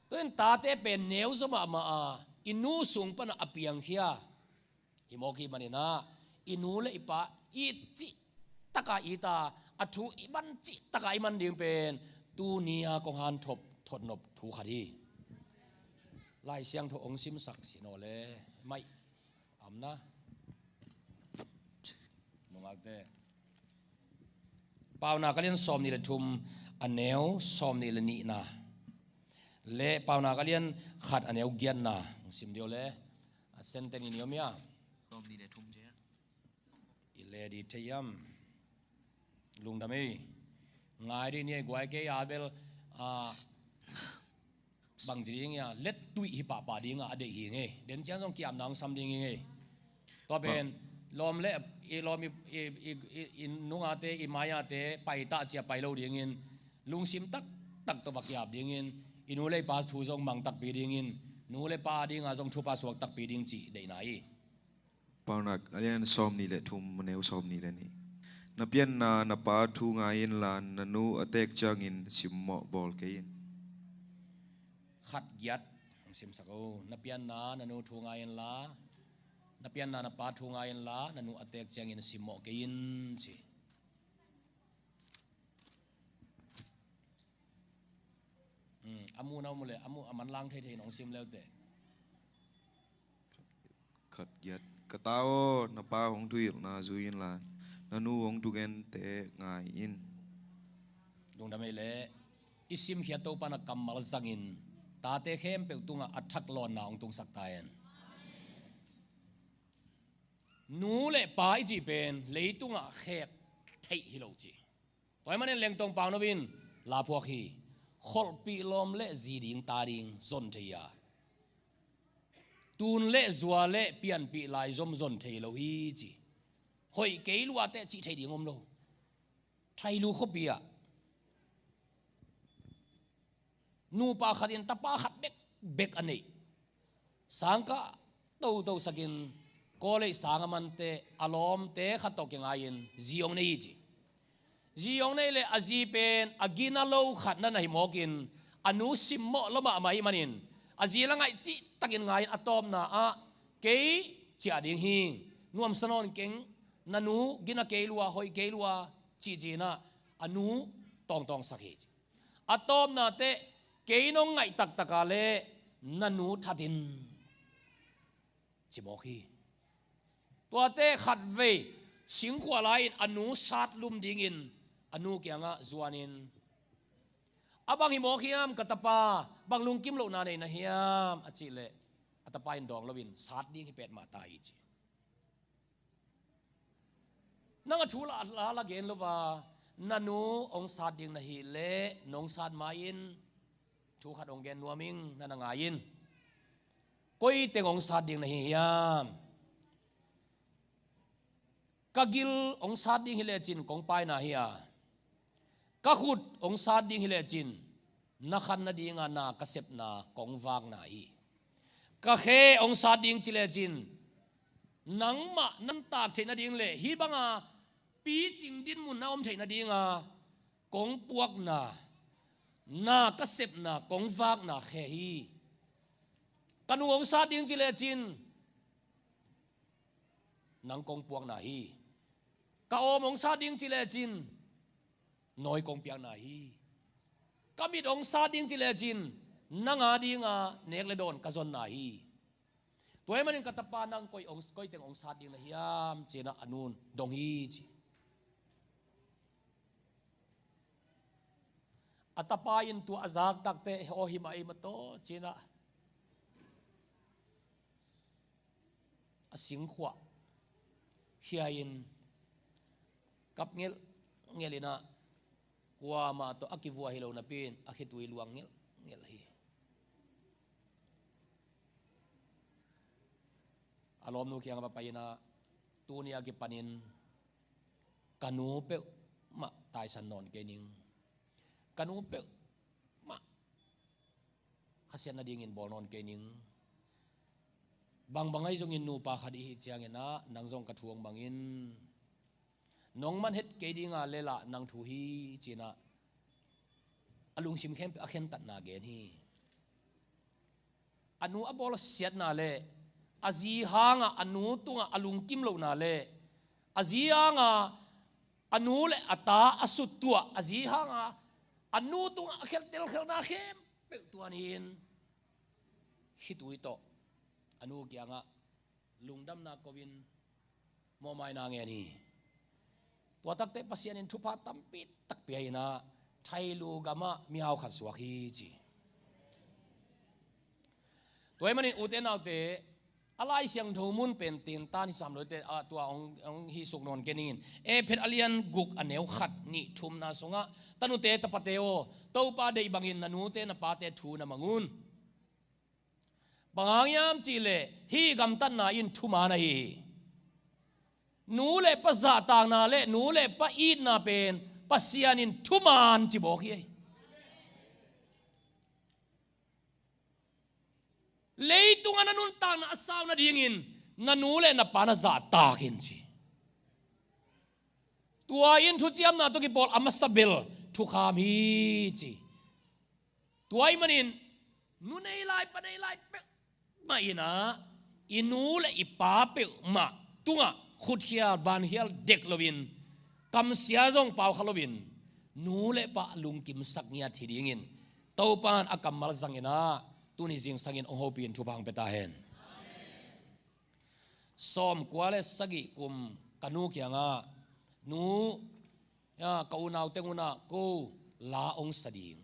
Tua in tate pen neu zaw mahmah a, i nu sung panah a piangkhia hi mawk hi maninah, i nu le i pa it cih taka it a, a thu i man cih taka i man ding pen tuni a kong hanthot thotnop thu khat hi. Lai Siangtho hong simsak sin aw le, maih amna. Nungakte. Paunak a lian sawmnih le thum, a neu sawmnih le nihna. Le Paunak a lian khat, a neu giatna. Hong sim dih aw le. A senten i niom ia. Sawmnih le thum cia. I le dih thei hiam? Lungdam ei. Ngai dih ni ei, guai kei a bel, a, bang ci ding ia, let tuih hi pahpah dinga a deih hi ngei. Den ciang zong kiamna hong sam ding hi ngei. Tua pen lawm le i lawm i, i, i, i, i nungate, i maiate paitah cia pai lo dingin, lungsim taktak tawh va kiap dingin, i nu le i pa thu zong mang takpi dingin, nu le pa dinga zong thupha suak takpi ding cih deihna hi. Paunak a lian sawmnih le thum, a neu sawmnih le nih. Na pianna na pa thu ngai inla, na nu a teek ciangin simmawh bawl kei in. Khat giat hong simsak o. Na pianna na nu thu ngai inla, na pianna na pa thu ngai inla, na nu a teek ciangin simmawh kei in, ci. Hmm, a mu na um le, a mu a manlang theithei nong sim leute. Khat giat. Ka ta aw, na pa hong thuhilhna zui inla, na nu hong thugente ngai in. Lungdam ei le, i simkhiat Topa na kammal zangin tate khempeuh tungah a thak lawnna hong tungsak ta hen. Nu le pa i cih pen leitungah khek theih hi lo ci. Tua ahih manin Lengtong Pau Nop in la phuak hi. Kholhpih lawm le zi ding ta ding zon thei a, tun le zua le pianpih lai zom zon thei lo hi ci. Hoih kei lua teh cih thei ding om lo. Thailu khuapi ah nupa khat in tapa khat bekbek a neih. Sangkah toto sakin college sang a mante, a lawmte khat tawh kingai-in zi hong nei hi ci. Zi hong nei le a zi pen a gina lo khat na na hi mawkin, a nu simmawh lua mahmah ahih manin a zi la ngaih cihtakin ngai-in a tawpna ah, kei ciah ding hi, nuamsa nawn keng, na nu gina kei lua, hoih kei lua cih ci-in ah a nu tawngtawngsak hi ci. A tawpna teh, kei nong ngaih taktak a leh na nu that in, ci mawk hi. Tuate khatvei singkhuah lai-in a nu sat lum dingin a nu kiangah zuanin, a bang hi mawk hiam ka tapa, bang lungkim lohna nei na hiam a cih leh, a tapa in dawng loin sat ding hi petmah ta hi ci. Nang a thu la, la, la gen lo va, na nu hong sat ding na hih leh nong sat ma-in thu khat hong gen nuam ing, na na ngai in. Koi teng hong sat ding na hi hiam? Ka gil hong sat ding hi lecin kong paina hi a, ka khut hong sat ding hi lecin na khan nadinga na ka sepna kong vakna hi. Ka khe hong sat ding ci lecin nangmah nan tak theih nading le hih banga picing dinmun na om theih nadinga kong puakna, na ka sepna kong vakna khe hi. Ka nu hong sat ding ci lecin nang kong puakna hi. Ka awm hong sat ding ci lecin nawi kong piakna hi. Ka mit hong sat ding ci lecin nang a dinga nek le dawn ka zonna hi. Tua ahih manin ka tapa, nang koi hong, koi teng hong sat ding na hiam ci-in ah a nun dong hi ci. A tapa in tua a zak takteh, aw, hi mah ei mah tawh ci-in ah a singkhuah khia-in kap ngelhngelh in ah, kuamah tawh a kivua hi lo napi-in a khitui luang ngelhngelh hi. A lawmnu kiangah va pai-in ah, tuni a kipanin ka nu peuh peuhmah taisan nawn kei ning. Ka nu peuhmah khasiat nadingin bawl nawn kei ning. Bangbang ahi zongin nupa khat i hih ciangin ah, nang zong ka thu hong bangin, nong man het kei dinga le lah nang thu hi ci-in ah, a lungsim khempeuh a khentatna gen hi. A nu a bawlsiatna le a zi hanga a nu tungah a lungkim lohna le a zi hanga a nu le a ta a suttuah, a zi hanga a nu tungah a khel telkhelna khempeuh tua ni-in khitui tawh a nu kiangah lungdamna ko-in mawhmaina ngen hi. Tua takte Pasian in thupha tampi tak pia in ah, Thailu gamah mihau khat suak hi ci. Tua ahih manin ute naute, a Lai Siangtho mun pen tin tan hi sam lote, ah, tua hong, hong hih suk nawn kei ning in. Efesa a lian guk a neu khat, nih, thumna sungah, tanute tapate aw, Topa deih bangin na nute na pate thu na mang un. Bang hang hiam cihleh hih gamtatna in thuman ahi hi. Nu le pa zahtakna le nu le pa itna pen Pasian in thuman ci bawk hi. Leitungah na nuntakna a sau nadingin na nu le na pa na zahtak in ci. Tua in thuciamna tawh kipawl a masa bel thukham hi ci. Tua ahih manin nu nei lai pa nei lai peuhmah in ah, i nu le i pa peuhmah tungah khutkhial bankhial dek loin, kamsia zong paukha loin, nu le pa lungkimsak ngiat hi dingin Topa in a kammal zangin ah, tuni zingsangin hong hopih in thupha hong pia ta hen. Sawmkua le sagih kum ka nu kiangah, nu, ya, ka unau teng un ah ko la hong sa ding,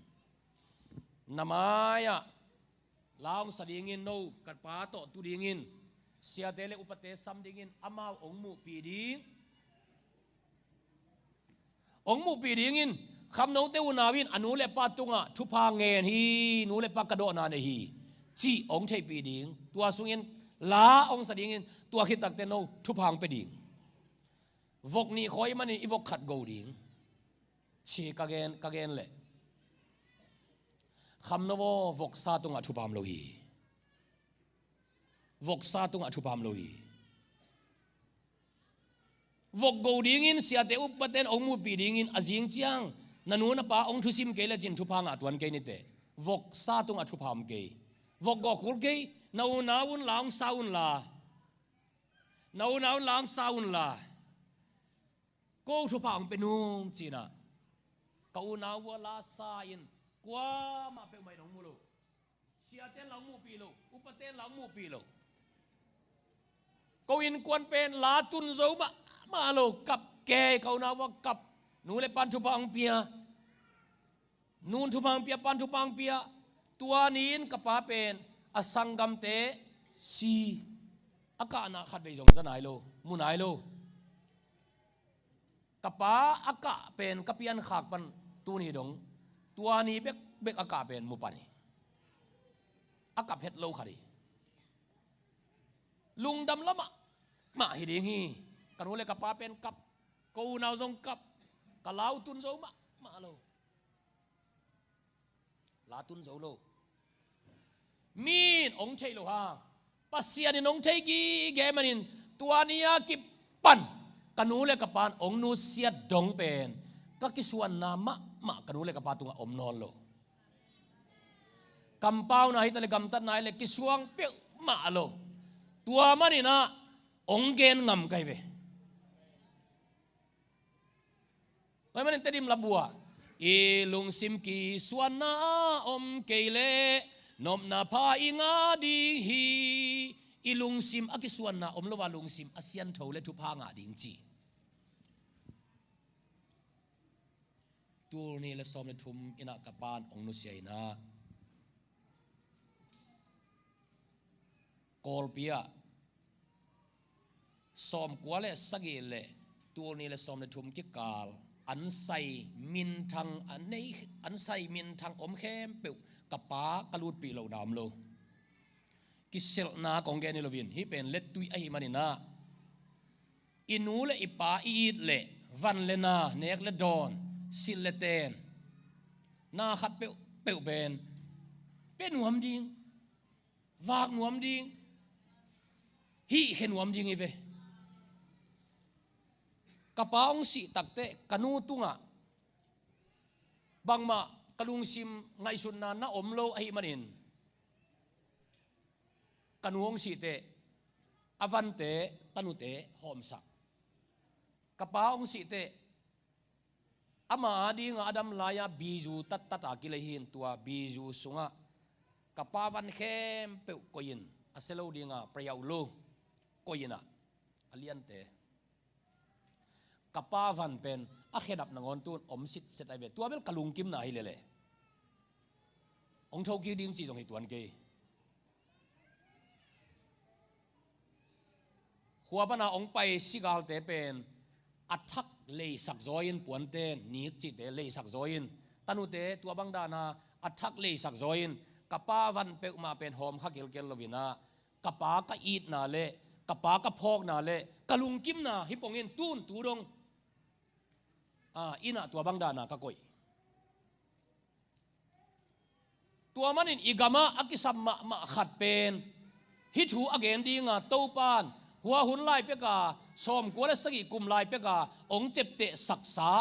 na mai-ah la hong sa dingin, no ka pa tawh tu dingin, siate le upate sam dingin amau hong muhpih ding. Hong muhpih dingin, Khamnote unau in a nu le pa tungah thupha ngen hi, nu le pa ka dawhna nei hi cih hong theihpih ding. Tua sungin la hong sa dingin, tua khit takte no thupha hong pia ding. Vok nih khawi manin i vok khat go ding ci ka gen, ka gen leh, Khamno aw, voksa tungah thupha om lo hi. Voksa tungah thupha om lo hi. Vok go dingin, siate upate in hong muhpih dingin, a zing ciang na nu na pa hong thusim kei lecin thupha ngah tuan kei ni teh. Voksa tungah thupha om kei. Vok go khul kei, na unau un la hong sa un la. Na unau un la hong sa un la. Ko thupha hong pia nung ci-in ah, ka unau vua la sa in, kuamah peuhmah in hong mu lo. Siate in la hong muhpih lo, upate in la hong muhpih lo. Ko innkuan pen la tun zo mahmah lo, kap kei, ka unau vua kap. Nu le pa in thupha hong pia. Nu in thupha hong pia, pa in thupha hong pia. Tua ni-in ka pa pen a sanggamte si, a kahna khatvei zong za nai lo, mu nai lo. Ka pa a kah pen ka piankhak pan tuni dong, tua ni bekbek a kah pen mu pan hi. A kap het lo khat hi. Lungdam lua mahmah hi ding hi. Ka nu le ka pa pen kap, ka unau zong kap, ka lau tun zo mahmah lo. La tun zo lo. Mi in hong thei lo hang, Pasian in hong thei gige manin, tua ni a kipan ka nu le ka pa in hong nusiat dong pen ka kisuanna mahmah ka nu le ka pa tungah om nawn lo. Kampauna hi ta leh, gamtatna hi leh kisuang peuhmah lo. Tua manin ah hong gen ngam ka hi ve. Tua ahih manin Tedim labu ah, i lungsim kisuanna om kei leh nopna pha i ngah ding hi. I lungsim a kisuanna om lo a, lungsim a siangtho le thupha ngah ding ci. Tul nih le sawm le thum in ah ka pa in hong nusia in ah, Kawlpi ah sawmkua le sagih le tul nih le sawm le thum kikal an sai minthang a nei, an sai minthang om khempeuh ka pa ka lutpih lohna om lo. Kiselhna kong gen hi loin, hih pen lettui ahih manin ah, i nu le i pa i it leh van le na, nek le dawn, silh le ten, na khat peuhpeuh pen pia nuam ding, vak nuam ding, hih khia nuam ding hi ve. Ka pa hong sih takteh ka nu tungah bangmah ka lungsim ngaihsutna na om lo ahih manin, ka nu hong sih teh a vante ka nute hawmsak. Ka pa hong sih teh ama adinga a dam lai-a bizu tattata kilei hi in, tua bizu sungah ka pa van khempeuh koih in, a sia lo dinga prayer lo koih in ah, a liante ka pa van pen a khedap nangawn tun om sitset ahi ve. Tua bel ka lungkimna hi lele. Hong thokik ding cih zong hi tuan kei. Khua pana hong pai sigalte pen a thak leisak zaw in, puante, nik cihte leisak zaw in, tanute tua bang dana a thak leisak zaw in, ka pa van peuhmah pen hawm kha kelkel lo in ah, ka pa ka itna le ka pa ka phawkna le ka lungkimna hi pongin tun tu dong, a, inn ah tua bang dana ka koih. Tua manin i gamah a kisam mahmah khat pen hih thu a gen dinga Topan hua hun lai peka, sawmkua le sagih kum lai peka hong ciaptehsaksa,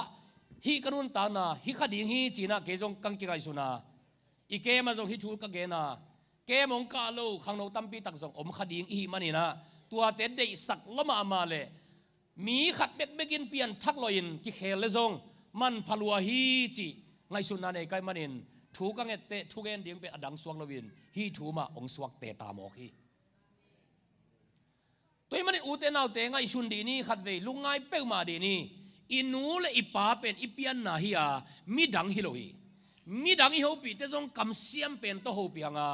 hih ka nuntakna hi kha ding hi ci-in ah kei zong kang kingaihsun a, i kem ah zong hih thu ka gen a, kem hong kah lo khangno tampi tak zong om kha ding i hih manin ah, tuate deihsak lua mahmah le mi khat bekbek in pianthak lawhin kikhel le zong manpha lua hi cih ngaihsutna nei ka hih manin, thu ka nget teh thugen ding pen a dang suak loin hih thu mah hong suakte ta mawk hi. Tua hih manin ute naute, ngaihsun dih ni, khatvei lungngai peuhmah dih ni. I nu le i pa pen i pianna hi a, midang hi lo hi. Midang i hopihte zong kamsiam pen tawh hopih hang a,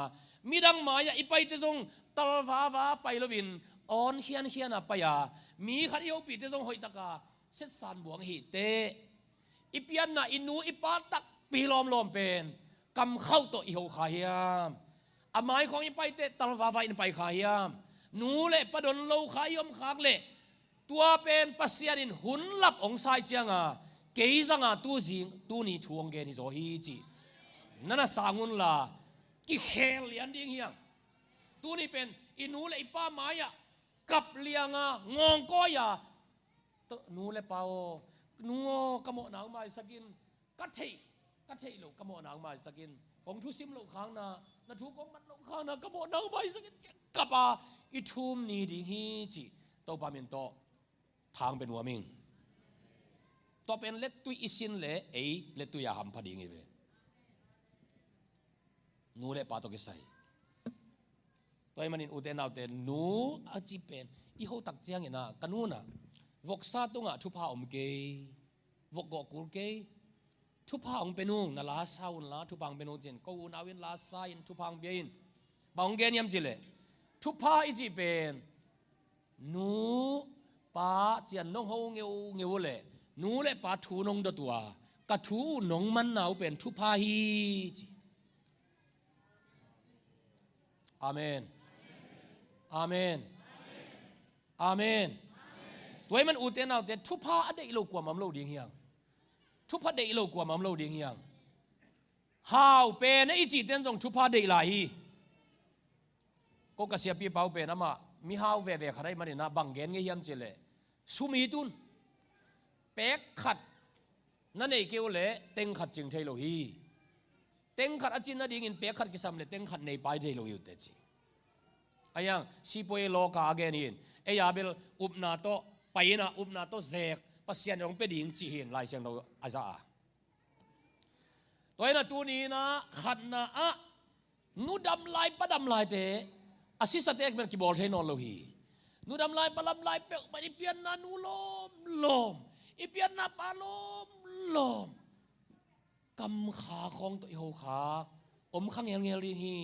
midang mai-ah i paite zong talvava pai loin awn khiankhian a pai a, mi khat i hopihte zong hoihtak a setsan buang i hih teh, i pianna i nu i pa takpi lawmlawm pen kamkhauh tawh i ho kha hiam? A mai khawng i pai teh talvava in pai kha hiam? Nu le pa don lo kha i om khak leh, tua pen Pasian in hun lap hong sa ih cianga, kei zanga tuzing tuni thu hong gen hi zaw hi cih na na sang unla, kikhel lian ding hi hang. Tuni pen i nu le i pa mai-ah kap lianga ngawngkawi a, "Nu le pa aw, nu aw, ka mawhna hong maisak in, ka theih, ka theih loh ka mawhna hong maisak in, kong thusim loh khakna, na thu kong mat loh khakna ka mawhna hong maisak in," ci-a kap a i thum ni ding hi cih Topa min tawh thang pia nuam ing. Tua pen lettui i sin le ei lettui a hampha ding hi ve. Nu le pa tawh kisai. Tua hih manin ute naute, nu a ci pen i hotak ciangin ah, ka nu in ah, voksa tungah thupha om kei, vok gawh kul kei, thupha hong pia nung, na la sa unla thupha hong pia nung ci-in, ko unau in la sa in thupha hong pia in. Bang hong gen hiam cih leh, thupha i cih pen nu pa cian nong ho ngeungeu uh leh, nu le pa thu nong dot uh a, ka thu uh nong manna uh pen thupha hi ci. Amen. Amen. Amen. Tua hih man ute naute, thupha a deih lo kuamah om lo ding hi hang. Thupha deih lo kuamah om lo ding hi hang. Hau pen a i cihten zong thupha deih lai hi. Ko ka siapipa uh pen amah mihau veve khat ahih manin ah bang gen ngei hiam cih leh, sum it un. Pek khat na nei kei uh leh teng khat cing thei lo hi. Teng khat a cin nadingin pek khat kisam leh teng khat nei pai thei lo hi uh teh ci. Ahi hang sipuai lawka a gen hi in, ei a bel upna tawh pai in ah upna tawh zek, Pasian in hong pia ding ci hi in Lai Siangtho a za a. Tua hi in ah tuni in ah khatna ah, nu dam lai pa dam laite a sisate bel kibawl thei nawn lo hi. Nu dam lai pa dam lai peuhmah in i pianna nu lawmlawm, i pianna pa lawmlawm, kamkha khawng tawh i hokhak om kha ngelngel ding hi.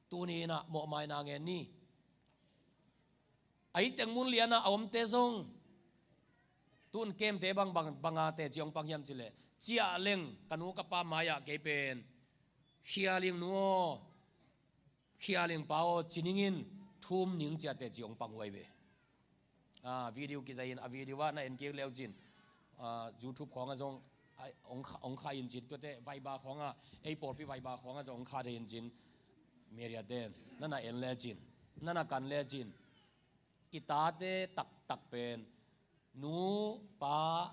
Tuni in ah mawhmaina ngen ni. A i teng mun lianah a omte zong, tun kemte bang, bang, banga teci hong pang hiam cih leh, ciah leng ka nu ka pa mai-ah kei pen khia ling nu aw, khia ling pa aw ci ning in, thum ning ci-a teci hong pang huai ve. A, video kizai in, a video ah na en kik leu cin, ah, YouTube khawngah zong, ai, hong kha, hong kha in cin, tuate Viber khawngah, ei pawlpi Viber khawngah zong hong kha thei in cin, media ten, nana en lecin, nana kan lecin, i tate taktak pen, nu, pa,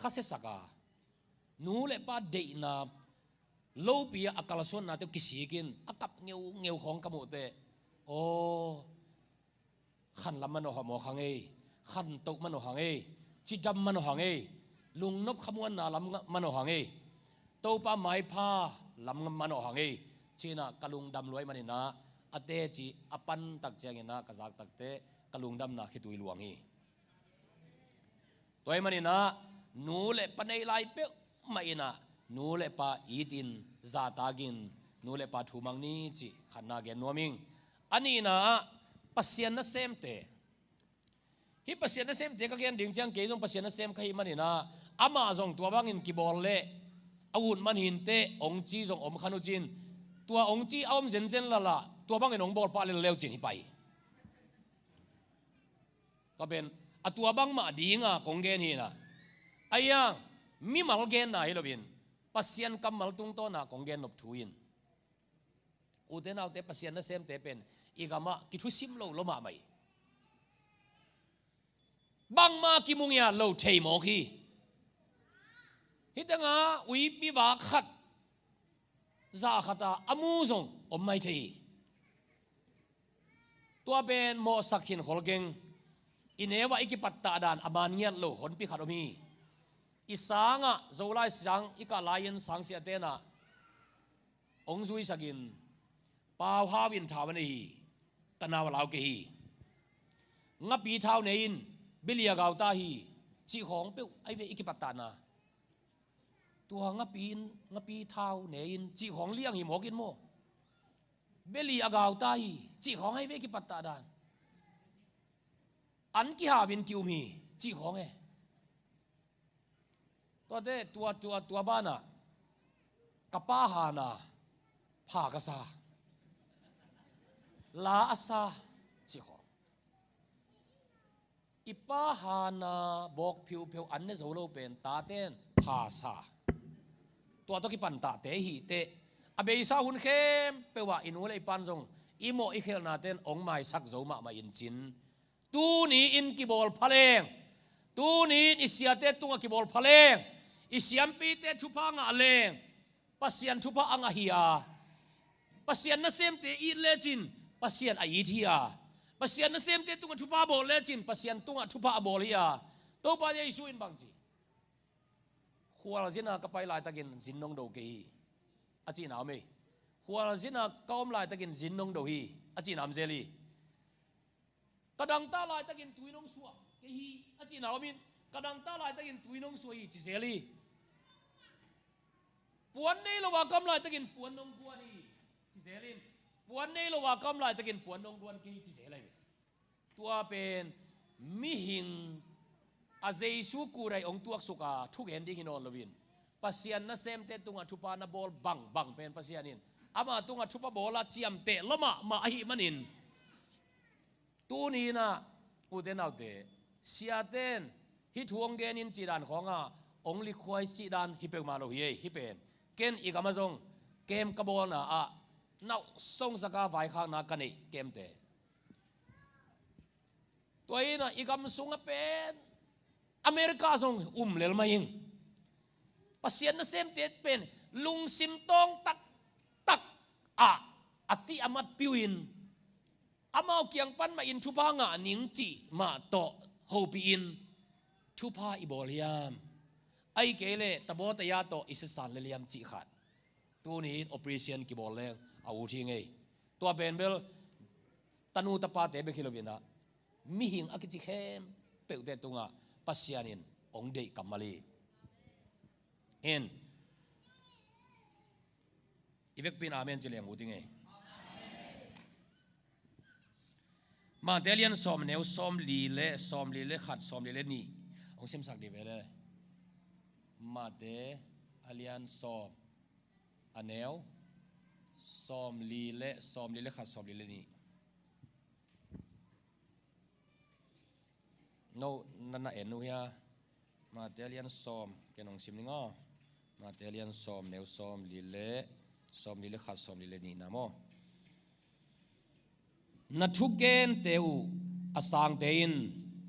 khasia sak a, nu le pa deihna, lopi a, a kalsuanna teuh kisik in, a kap ngeungeu khawng ka muh teh, aw, khanlam man aw mawk hang ei, khantoh man aw hang ei, cidam man aw hang ei, lungnop khamuanna lam man aw hang ei, Topa maipha lam man aw hang ei, ci-in ah ka lungdam lua ahih manin ah, a teci a pantak ciangin ah ka zak tak teh ka lungdamna khitui luang hi. Tua ahih manin ah, nu le pa nei lai peuhmah in ah, nu le pa itin, zahtakin, nu le pa thu mang ni cih khatna gen nuam ing. A nihna ah, Pasian nasemte. Hih Pasian nasemte ka gen ding ciang, kei zong Pasian nasem ka hih manin ah, amah zong tua bangin kibawl leh a ut man hi inteh, hong ci zong om kha nu cin. Tua hong ci a om zenzen lel ah, tua bangin hong bawl pah lel leu cin hi pah hi. Tua pen, a tua bangmah dinga kong gen hi in ah, a iang, mimal genna hi loin, Pasian kammal tungtawn a kong gen nop thu in. Ute naute, Pasian nasemte pen i gamah kithusim lo lua mahmah hi. Bangmah kimu ngiat lo thei mawk hi. Hih tengah uipi vak khat, zah khat a a mu zong om mai thei hi. Tua pen mawhsak khin khol keng. I neu ah i kipattah dan a man ngiat lo honpi khat om hi. I sangah, Zolai sang i kah lai-in sangsiate'n ah hong zuisakin, pau hau in thau a nei hi, ka nau a lau kei hi. Ngapi thau ne in, beli a gau ta hi, cih khawng peuh ahi ve i kipattahna. Tua ngapi in, ngapi thau ne in, cih khawng liang hi mawk in maw. Beli a gau ta hi, cih khawng ahi ve i kipattah dan. An kihau in ki-um hi, cih khawng e. Tuate, tua, tua, tua banah, ka pa hana pha ka sa, la a sa, cih khawng. I pa hana bawk phiupheu an ne zo lo pen tate'n pha sa. Tua tawh kipan tahte hi teh, a beisa hun khempeuh ah i nu le i pa'n zong i mawh i khelhnate'n hong maisak zo mahmah in cin. Tuni-in kibawl pha leng, tuni-in i siate tungah kibawl pha leng, i siampite thupha ngah leng, Pasian thupha a ngah hi a, Pasian nasemte it lecin Pasian a it hi a, Pasian nasemte tungah thupha bawl lecin Pasian tungah thupha a bawl hi a. Topa Jesu in bang ci? Khualzin a ka pai laitakin zin nong do kei hi, a cihna om hi. Khualzin a ka om laitakin zin nong do hi, a cihna om zel hi. Ka dangtak laitakin tui nong suah kei hi, a cihna om in, ka dangtak laitakin tui nong suah hi, ci zel hi. Puan nei lo a ka om laitakin puan nong guan hi, ci zel in, puan nei lo a ka om laitakin puan nong guan kei hi, ci zel hi. Tua pen mihing a Jesu kudai hong tuaksuk a thugen ding hi nawn loin, Pasian nasemte tungah thupha na bawl bangbang pen Pasian in ama tungah thupha bawl a ciamteh lua mahmah ahih manin, tuni-in ah, ute naute, siate'n hih thu hong gen in cih dan khawngah hong likhuai cih dan hi peuhmah lo hi ei. Hih pen ken i gamah zong kem ka bawlna ah nauh songsak a vaikhakna ka neih kemte. Tua in ah i gam sungah pen America zong um lel mah ing. Pasian nasemte pen lungsim tawng taktak ah a tih a mat piu in, amau kiang pan mah in thupha ngah ning cih mah tawh hopih in, thupha i bawl hiam, ahih kei leh tabaw taya tawh i sisan lel hiam cih khat tuni-in operation kibawl leng a ut hi ing ei. Tua pen bel tanu tapate bek hi loin ah, mihing a kici khempeuhte tungah Pasian in hong deih kammal hi. In, i vekpi in amen ci leng ut ing ei. Mate a lian sawm, a neu sawmli le, sawmli le khat, sawmli le nih. Hong simsak dih ve le. Mate a lian sawm, a neu sawmli le, sawmli le khat, sawmli le nih. No, na, na en uh hia? Mate lian sawm, ken hong sim ning aw. Mate lian sawm, neu sawm li le, sawm li le khat, sawm li le nihna maw. Na thugente uh a sangte in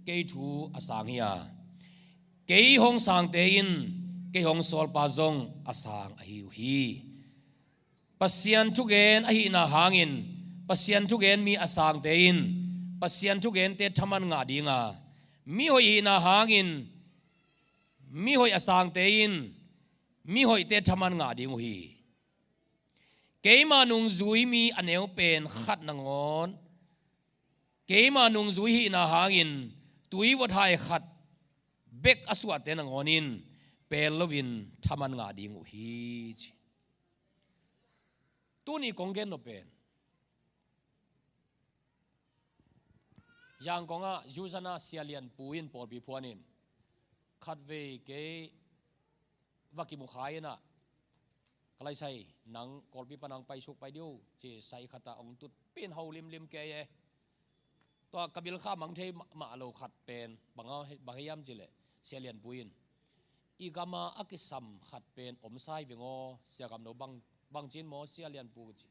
kei thu a sang hi a, kei hong sangte in kei hong sawlpa zong a sang ahi uh hi. Pasian thugen ahihna hangin Pasian thugen mi a sangte in Pasian thugente thaman ngah dinga, mi hoih hihna hangin mi hoih a sangte in mi hoihte thaman ngah ding uh hi. Keima nungzui mi a neu pen khat nangawn, keima nungzui hihna hangin tuivot hai khat bek a suahte nangawn in pel loin thaman ngah ding uh hi, ci. Tuni kong gen nop pen Yangon ah Yuzana Sia Lian Pu in pawlpi phuan in, khatvei kei va kimu kha in ah, ka lai sai, nang Kawlpi pan hong pai suk pai dih o, ci sai khat ah hong tut pin ho limlim kei e. Tua ka bil kha mang thei mah, mah lo khat pen bang a, bang hiam cih leh Sia Lian Pu in, i gam a a kisam khat pen om sa hi veng aw, Sia Gam No, bang, bang ci in maw Sia Lian Pu, ci.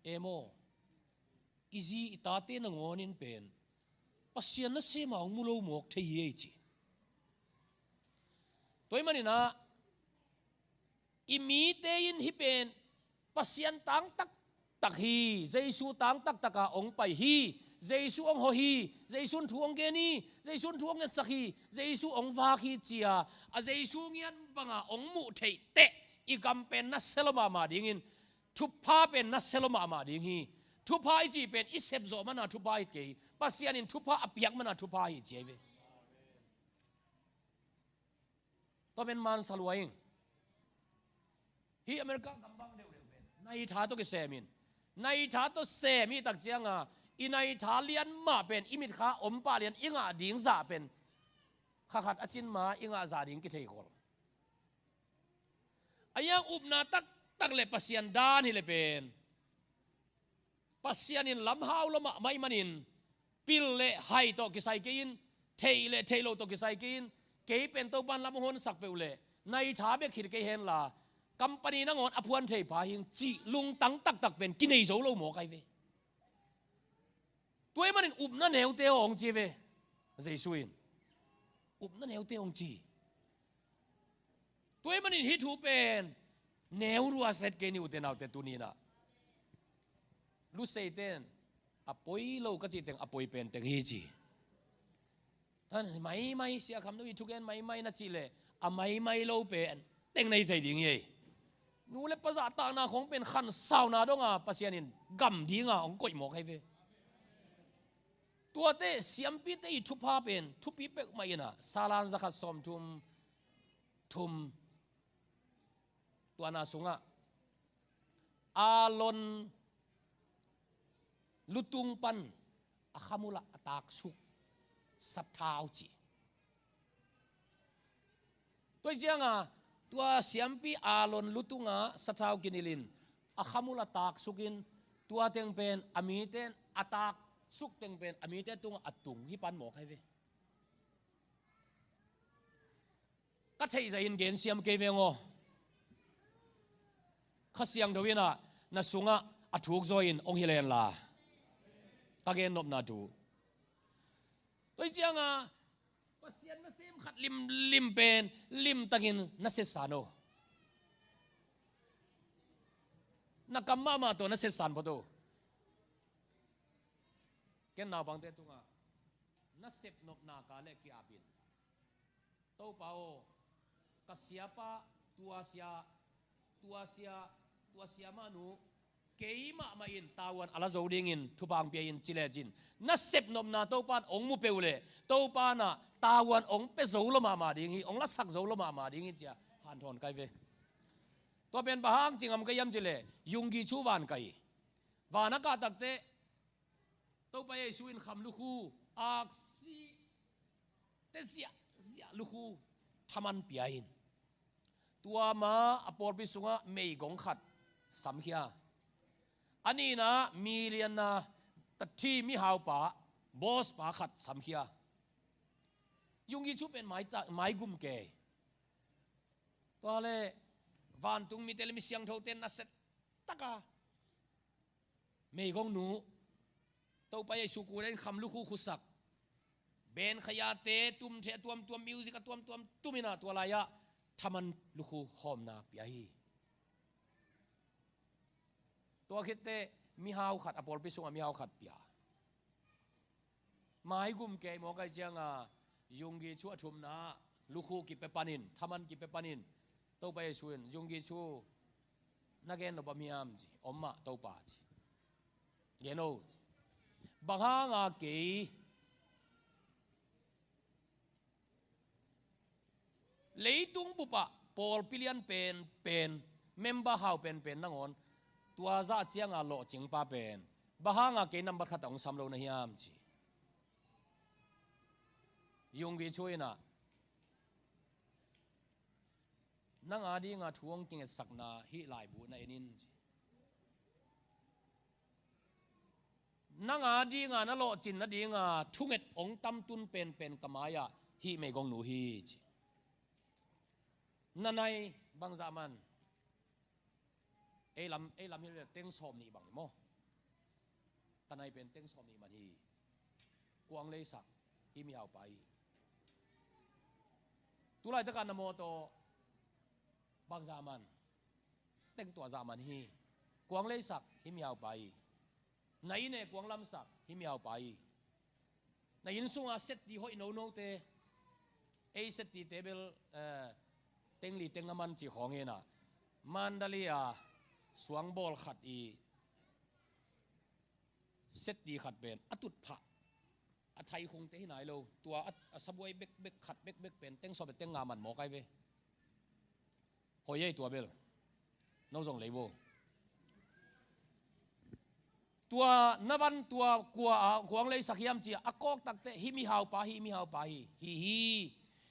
E maw, i zi i tate nangawn in pen Pasian nasem a hong mu lo mawk thei hi ei, ci. Tua ahih manin ah i mite in hih pen Pasian tang taktak hi, Jesu tang taktak a hong pai hi, Jesu hong hawh hi, Jesu in thu hong gen hi, Jesu in thu hong ngetsak hi, Jesu hong vak hi, ci a, a Jesu ngiat bang a hong muh theih teh i gam pen nasia lua mahmah dingin, thupha pen nasia lua mahmah ding hi. Thupha i cih pen i sep zawh man a thupha hi kei hi. Pasian in thupha a piak man a thupha hi, ci ahi ve. Tua pen man sa lua ing. Hih America gam bang deuhdeuh pen nai tha tawh kisem in, nai tha tawh sem hi tak ciang a, i nai tha lian mah pen i mitkha om pah lian i ngah ding zah pen kha khat a cin ma i ngah zah ding kithei khol. A yang upna taktak le Pasian dan hi le pen, Pasian in lam hau lua mahmah ahih manin, pil le hai tawh kisai kei in, theih le theih loh tawh kisai kei in, kei pen Topan lam hong honsak peuh le nai tha bek hi kei hen la, company nangawn a phuan thei pha hing, cih lungtang taktak pen kinei zo lo mawk ahi ve. Tua ahih manin upna neute aw hong ci ve. Jesu in upna neute aw hong ci. Tua ahih manin hih thu pen neu lua set kei ni, ute naute, tuni in ah. Luseite in a poi lo ka cih teng a poi pen teng hi, ci. Tan maimai, Sia Kham No i thugen maimai na cih leh a maimai lo pen teng na hi thei ding hi ei. Nu le pa zahtakna khong pen khansauna dong a Pasian in gam ding a hong koih mawk ahi ve. Tuate siampite i thupha pen thupi peuhmah in ah, Salan za khat sawm thum, thum, tua na sungah Aaron lutung pan a khamul ah a taksuk sathau, ci. Tua hi ciang a, tua siampi Aaron lutung ah sathau kinilh in a khamul ah taksuk in, tua teng pen a mite in a taksuk teng pen a mite tungah a tung hi pan mawk ahi ve. Ka theih zah in gen siam kei veng aw. Kha Siangtho in ah na sungah a thuk zaw in hong hilh hen la, ka gen nopna thu. Tua hi ciang a, Pasian nasem khat limlim pen limtakin na setsan o. Na kam mahmah tawh na setsan phot o. Ken naupangte tungah na sep nopna ka le ki-ap in, Topa aw, ka siapa, tua sia, tua sia, tua sia manu, kei mahmah in tavuan a la zo dingin thupha hong pia in, ci lecin, na sep nopna Topa in hong mu peuh leh Topa in ah tavuan hong pia zo lua mahmah ding hi, hong lasak zo lua mahmah ding hi, ci a hanthawn kai ve. Tua pen bang hang ci ngam ka hiam cih leh, Yunggi Cho van kai. Van a kah takteh Topa Jesu in kham lukhu, aksi te ziahziah lukhu thaman pia in, tua ma a pawlpi sungah meigong khat samkhia. A nihna, milianna, tathi mihaupa, boss pa khat samkhia. Yung Gi Chu pen mai ta, mai gum kei. Tua le vantung mite le mi siangthote nasia taka meigongnu, Topa Jesu kua in kham lukhu khusak, band khayate tumthe a tuamtuam, music a tuamtuam tum in ah, tua lai-ah thaman lukhu hawmna pia hi. Tua khit teh mihau khat, a pawlpi sungah mihau khat pia. Maigum kei mawk ahih ciangin Yung Gi Chu a thumna lukhu kipia panin, thaman kipia panin, Topa Jesu in, "Yung Gi Chu, na gen nop om hiam?" ci. "Om mah, Topa," ci. "Gen o," ci. "Bang hanga kei leitung bupah pawlpi lian penpen, member hau penpen nangawn tua zah cianga lawhcingpa pen, bang hanga kei nambat khat ah hong sam lo na hiam?" ci. Yung Gi Chu in ah, "Nang a dinga thu hong kingetsakna hih laibu na en in," ci. "Nang a dinga na lawhcin nadinga thunget hong tamtun penpen ka mai-ah hih meigongnu hi," ci. "Na nai bangzah man?" "Ei lam, ei lam hi leh teng sawmnih bang hi maw. Ka nai pen teng sawmnih man hi. Kuang leisak, hih mihaupa hi. Tulaitaka na mawtaw bangzah man?" "Teng tuazah man hi. Kuang leisak, hih mihaupa hi. Na inn e kuang lamsak, hih mihaupa hi. Na inn sunga setti hoih nonote, ei settite bel, eh, teng li teng nga man cih khawng hi in ah, Mandalay a suangbawl khat i setti khat pen a tutphah, a thaikhungte hi nai lo, tua a, a sabuai bekbek khat bekbek pen teng sawm le teng nga man mawk ai ve. Hoih ei tua bel. No zong lei vo. Tua na van tua kua a kuang leisak hiam ci-a a kawk takteh, hih mihaupa hi, hih mihaupa hi, hi hi.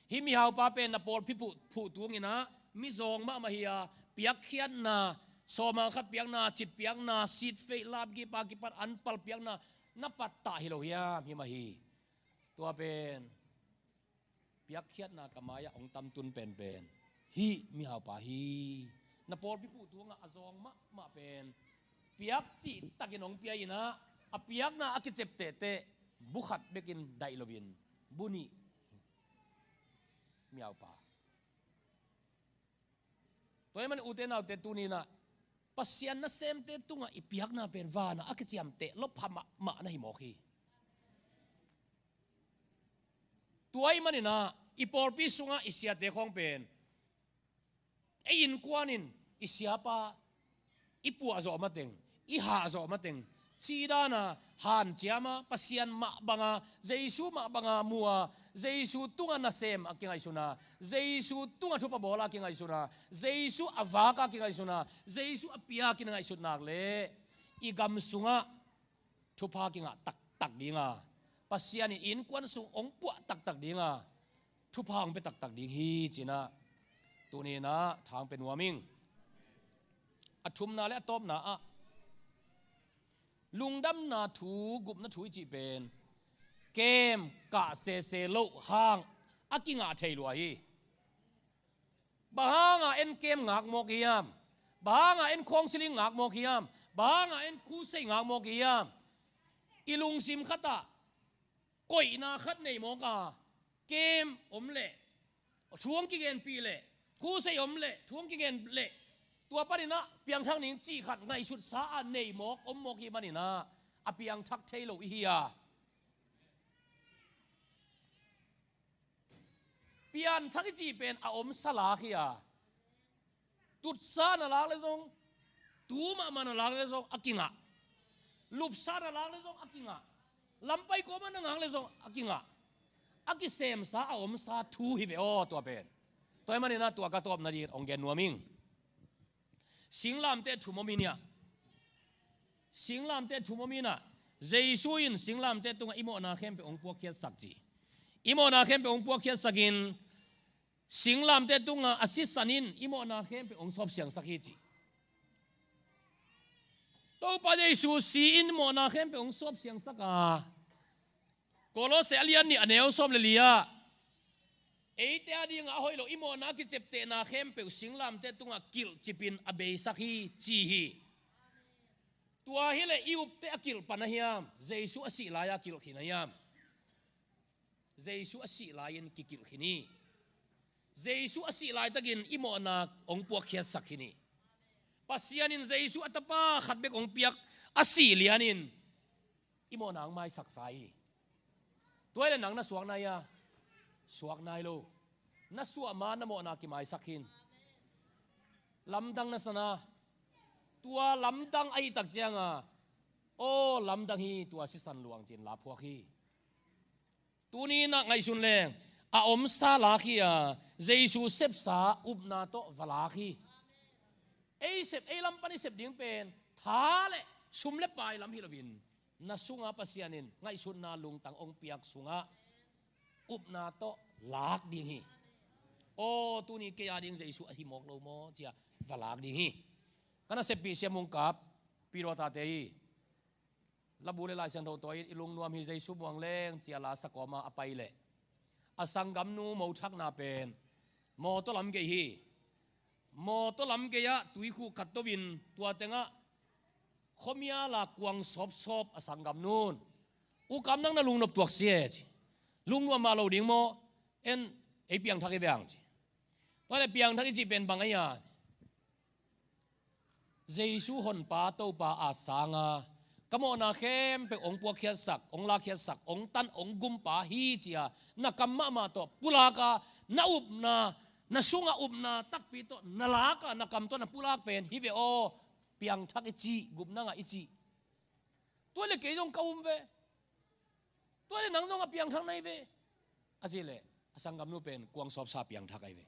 Hih mihaupa pen na pawlpi phuh, phuh tung in ah mizawng mahmah hi a, piakkhiatna, sawmal khat piakna, cit piakna, seed faith, lapkip a kipan anpal piakna na pattah hi lo hiam? Hi mah hi. Tua pen piakkhiatna ka mai-ah hong tamtun penpen hih mihaupa hi. Na pawlpi phuh tungah a zawng mahmah pen piak cihtakin hong pia in ah, a piakna a kicep tehteh bu khat bekin daih loin bu nih, mihaupa. Tua ahih manin ute naute, tuni in ah Pasian nasemte tungah i piakna pen vanah a kiciamteh lopha mahmah na hi mawk hi. Tua ahih manin ah i pawlpi sungah i siate khawng pen ei innkuan in i siapa i puah zawh mateng, i hah zawh mateng, cih dan a hanciam a, Pasian mah banga, Jesu mah banga mu a, Jesu tungah nasem a kingaihsun a, Jesu tungah thupha bawl a kingaihsun a, Jesu a vak a kingaihsun a, Jesu a pia a kingaihsun nak leh i gam sungah thupha kingah taktak ding a, Pasian in innkuan sung hong puah taktak ding a, thupha hong pia taktak ding hi ci-in ah tuni in ah thang pia nuam ing. A thumna le a tawpna ah lungdamna thu, gupna thu i cih pen kem kah sese loh hang a kingah thei lua hi. Bang hanga en kem ngak mawk i hiam? Bang hanga en counseling ngak mawk i hiam? Bang hanga en crusade ngak mawk i hiam? I lungsim khatah koihna khat nei mawk a, kem om leh thu hong kigenpih leh, crusade om leh thu hong kigen leh, tua panin ah piangthak ning cih khat ngaihsutsa a nei mawk, om mawk i hih manin ah a piangthak thei lo i hi a. Pianthak i cih pen a omsa lak hi a, tutsa na lak leh zong, tu mahmah na lak leh zong a kingah, lupsa na lak leh zong a kingah, lampai kawmah na ngak leh zong a kingah, a kisemsa a omsa thu hi ve aw tua pen. Tua ahih manin ah tua ka tawpna dingin hong gen nuam ing. Singlamteh thum om hi nia. Singlamteh thum om hi nia. Jesu in singlamteh tungah i mawhna khempeuh hong puakkhiatsak ci. I mawhna khempeuh hong puakkhiatsakin, singlamteh tungah a sisan in i mawhna khempeuh hong sawpsiangsak hi ci. Topa Jesu si in mawhna khempeuh hong sawpsiangsak a, Kolose a lian nih a neu sawm le li ah, Eite a dingah a hoih lo, i mawhna kiceptehna khempeuh singlamteh tungah kilhcipin a beisak hi ci hi. Tua hileh i upte a kilh pan a hiam? Jesu a sih lai-a kilh khin a hiam? Jesu a sih lai-in kikilh khin hi. Jesu a sih laitakin i mawhna hong puakkhiatsak khin hi. Pasian in Jesu a tapa khat bek hong piak a sih lianin i mawhna hong maisaksa hi. Tua hileh nang na suak nai a? Suak nai lo. Na suah ma na mawhna kimaisak khin. Lamdang na san a, tua lamdang ahih tak cianga, aw lamdang hi, tua sisan luang ci-in laphuak hi. Tuni-in ah ngaihsun leng, a omsa lak hi a, Jesu sepsa upna tawh va lak hi. Ei sep, ei lam pan i sep ding pen tha le sum le pai lam hi loin, na sunga Pasian in ngaihsutna lungtang hong piak sungah upna tawh lak ding hi. Aw, tuni kei a ding Jesu ahi mawk lo maw ci-a va lak ding hi. Ka naseppih Sia Mung Kap, Piro tate hi. Labu le Lai Siangtho tawh i lungnuam hi, Jesu muang leng ci-a la sa kawma a pai leh, a sanggamnu mothakna pen mawtaw lam gei hi. Mawtaw lam gei-ah tuikhuk khat to-in tua tengah khuamial a kuang sawpsawp a sanggamnu in, "U Kap, nang na lungnop tuak sia," ci. "Lungnuam mah lo ding maw? En, ei piangthak hi veng," ci. Tua leh piangthak i cih pen bang ahi a? Jesu Honpa Topa a sanga ka mawhna khempeuh hong puakkhiatsak, hong lakkhiatsak, hong tan, hong gumpa hi ci-a na kam mahmah tawh pulak a, na upna, na sunga upna takpi tawh na lak a, na kam tawh na pulak pen hi ve aw. Piangthak i cih, gupna ngah i cih. Tua leh kei zong ka um ve. Tua leh nang zong a piangthak na hi ve, a cih leh a sanggamnu pen kuang sawpsa piangthak ahi ve.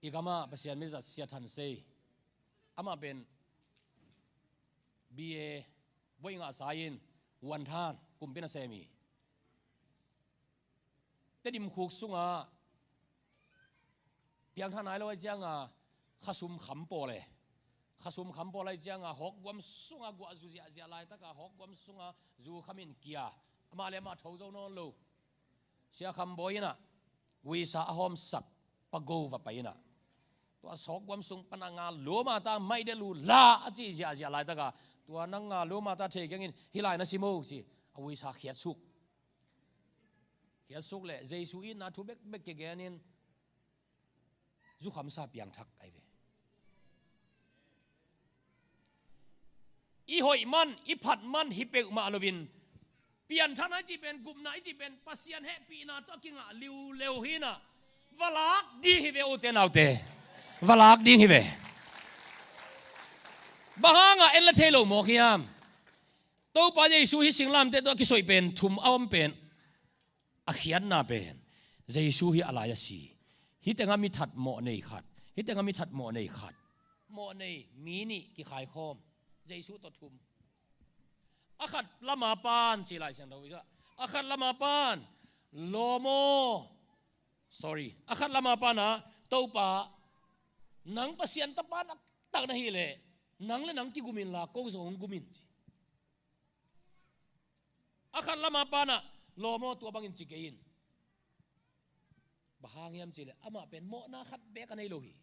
I gamah Pasian mizat Sia Than Sei, amah pen B A voi ngah sa-in, Vuanthan kumpi nasem hi. Tedim khuk sungah piangthak nai lo ahih cianga khasum kham pawl e. Khasum kham pawl ahih cianga hawkguam sungah guah zu ziahziah laitaka hawkguam sungah zu khamin kia, amah le amah tho zo nawn lo. Sia Kham Bawi in ah uisa a hawmsak pago va pai in ah, tua hawkguam sung pana nga lua mata, mai de lu la a ci ziahziah laitaka, tua nang nga lua mata thei keng in, hih lai na si maw ci, a uisa khiatsuk. Khiatsuk leh Jesu itna thu bekbek kigenin zukhamsa piangthak ahi ve. I hoih man, i phat man hi peuhmah loin, pianthakna i cih pen, gupna i cih pen Pasian hehpihna tawh a kingah liuleu hi in ah, va lak ding hi ve ute naute. Va lak ding hi ve. Bang hanga en la thei lo mawk hiam? Topa Jesu hih singlamteh tawh a kisoih pen thum a om pen, a khiatna pen Jesu hi a lai a si. Hih tengah mi that mawh nei khat, hih tengah mi that mawh nei khat. Mawh nei mi nih kikhaikhawm, Jesu tawh thum. A khat lama pan ci Lai Siangtho, a khat lama pan, lawm aw, sorry, a khat lama pan ah, Topa, nang Pasian Tapa naktak na hih leh, nang le nang kigum inla ko zong hong gum in ci. A khat lama pan ah, lawm aw, tua bangin ci kei in. Bang hang hiam cih leh amah pen mawhna khat beek a nei lo hi.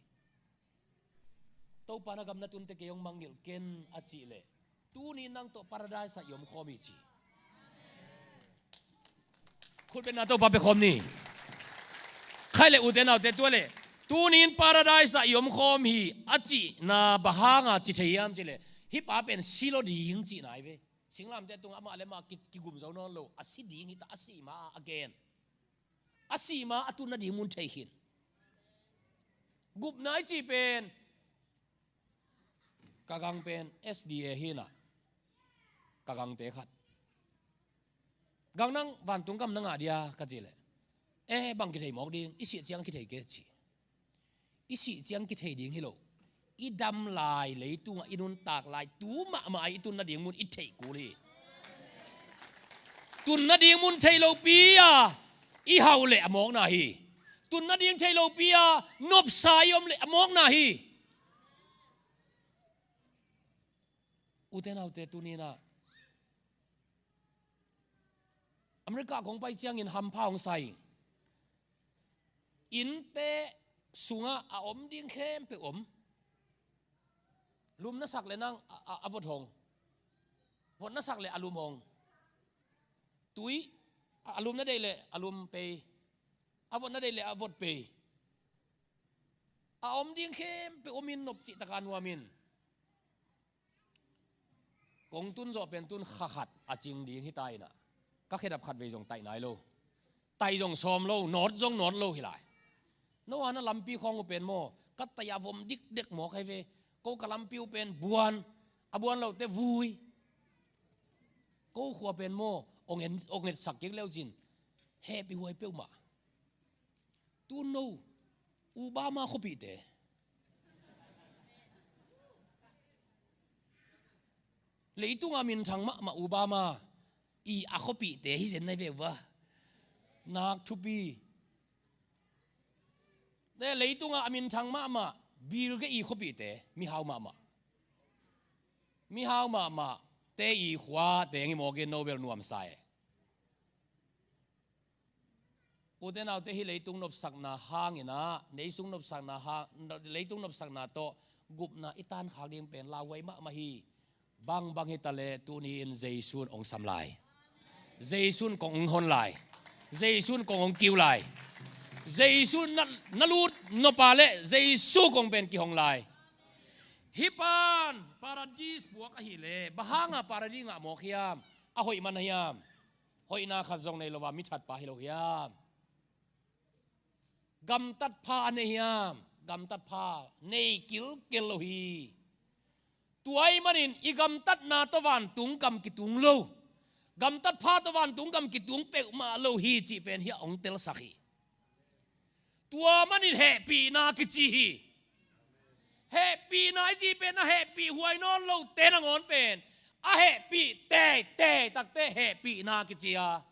Topa, na gam na tun teh kei hong mangngilh ken a cih leh, tuni nang tawh Paradise ah i omkhawm hi ci. Khutbetna Topa pia khawm ni. Khaih leh ute naute, tua leh tuni in Paradise ah i omkhawm hi a cihna bang hanga ci thei hiam cih leh, hih pa pen si lo ding cihna hi ve. Singlamteh tungah amah le amah ki, kigum zo nawn lo, a si ding hi ta, a sih ma a gen. A sih ma a tun nading mun thei khin. Gupna i cih pen, ka gang pen S D A hi in ah, ka gangte khat, "Gang, nang vantung gam na ngah dia?" ka cih leh, "Eh, bang kithei mawk ding, i sih ciang kithei kei," ci. I sih ciang kithei ding hi lo. I dam lai, leitungah i nuntak lai, tu mahmah i tun nading mun i theih kul hi. Tun nading mun theih lopi a i hauh leh a mawkna hi. Tun nading theih lopi a nopsa i om leh a mawkna hi. Ute naute, tuni in ah America kong pai ciangin hampha hong sa hi. Innte sungah a om ding khempeuh om. Lum na sak le nang a, a, a vot hong. Vot na sak le a lum hong. Tui, a, a lum na deih le a lum pei. A vot na deih le a vot pei. A om ding khempeuh om in nop cih taka nuam in. Kong tun zawh pen tun kha khat a cing ding hi ta inah, ka khedap khat vei zong taih nai lo. Taih zong sawm lo, nawt zong nawt lo hi lai. No a na lampi khawng uh pen maw, ka taih a vom dikdek mawk hi ve. Ko ka lampi uh pen buan, a buan lote vui. Ko khua pen maw, ong en, ong etsak kik leu cin hehpih huai peuhmah. Tu no Obama khuapihte, leitungah minthang mahmah Obama i a khuapihte hi zen nai ve uh a. Nak thupi. Te leitungah a minthang mahmah Bill Gates i khuapihte mihau mahmah. Mihau mahmah te i khua teng hi mawk in Nobel nuamsa e. Ute naute, hih leitung nopsakna hangin ah, leisung nopsakna hang, leitung nopsakna tawh gupna i tankhak ding pen lauhuai mahmah hi. Bangbang hi ta leh tuni in Jesu in ong sam lai. Jesu in kong ong hon lai. Jesu in kong ong kiu lai. Jesu in na, na lut nop a leh Jesu kong pen kihong lai. Hih pan Paradis puak ahih leh bang hanga Paradis ngah mawk hiam? A hoih man hiam? Hoihna khat zong nei lo a mi thatpa hi lo hiam? Gamtat pha a nei hiam? Gamtat pha nei kilkel lo hi. Tua ahih manin i gamtatna tawh vantung gam kitung lo. Gamtat pha tawh vantung gam kitung peuhmah lo hi cih pen hiah ong telsak hi. Tua manin hehpihna kici hi. Hehpihna i cih pen a hehpih huai nawn lote nangawn pen a hehpih teitei takte hehpihna kici a.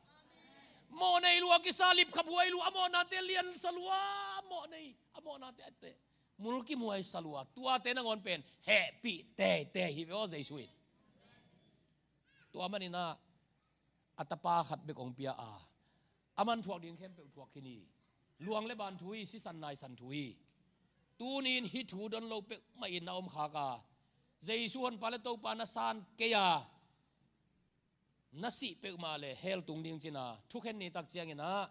Mawhnei lua kisa, lipkhap huai lua, a mawhnate liansa lua, a mawhnei, a mawhnate ate mulkimhuai sa lua, tuate nangawn pen hehpih teitei hi ve aw Jesu in. Tua manin ah a tapa khat bek ong pia a, a man thuak ding khempeuh thuak khin hi. Luang le ban thu hi, sisan naisan thu hi. Tuni in hih thu don lo peuhmah in na om khak a, Jesu honpa le Topa na san kei a, na sih peuhmah le hell tung ding cin a, thukhen ni tak ciangin ah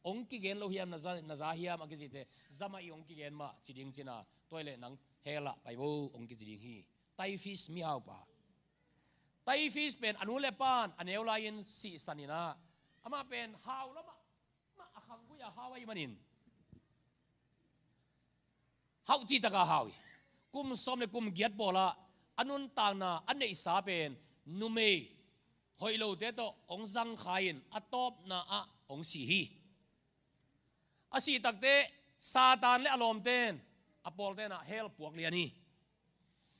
ong kigen lo hiam, na za, na za hiam a kicite, za mah i ong kigen mah ci ding cin a, tua ahih leh nang hell ah pai vo ong kici ding hi. Typeface mihaupa. Typeface pen a nu le pan a neu lai-in sihsan in ah, amah pen hau lo mah, mah a khanggui a hau ahih manin hauh cih taka hau hi. Kum sawm le kum giat pawl ah a nuntakna a neihsa pen numei hoih lote tawh hong zangkhai in a tawpna ah hong si hi. A sih takte Satan le a lawmten, a pawlten ah hell puak lian hi.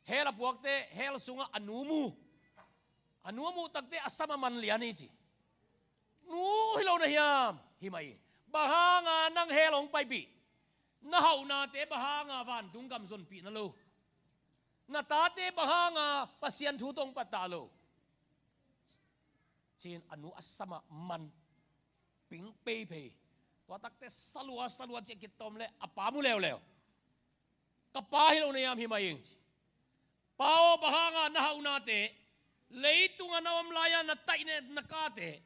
Hell a puakte, hell sungah a nu mu. A nu a muh takte a sam a man lian hi ci. Nu hi lo na hiam? Hi mah hi. Bang hanga nang hell hong paipih? Na hauhnate bang hanga vantung gam zonpih na lo? Na tate bang hanga Pasian thu tawh hong pattah lo? Ci-in a nu a sam a man ping peiphei. Tua takte sa lua, sa lua ci a kitawm leh a pa mu leuleu. Ka pa hi lo na hiam? Hi mah ing ci. Pa aw, bang hanga na hauhnate, leitungah na om lai-a na taih ne na kate,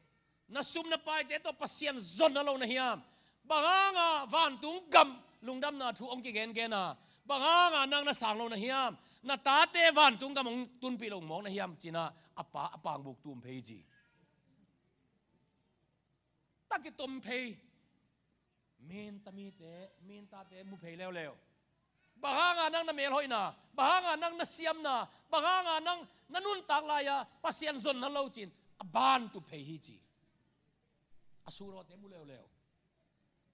na sum na paite tawh Pasian zon na lo na hiam? Bang hanga vantung gam lungdamna thu hong kigengen a, bang hanga nang na sang lo na hiam? Na tate vantung gam hong tunpih lo mawk na hiam? Ci-in ah a pa a pangbuk tum phei ci. Tak i tom phei. Minta mite, mintate mu phei leuleu. Bang hanga nang na melhoihna, bang hanga nang na siamna, bang hanga nang na nuntak lai-a Pasian zon na lo ci-in a bantup phei hi ci. A surawte mu leuleu.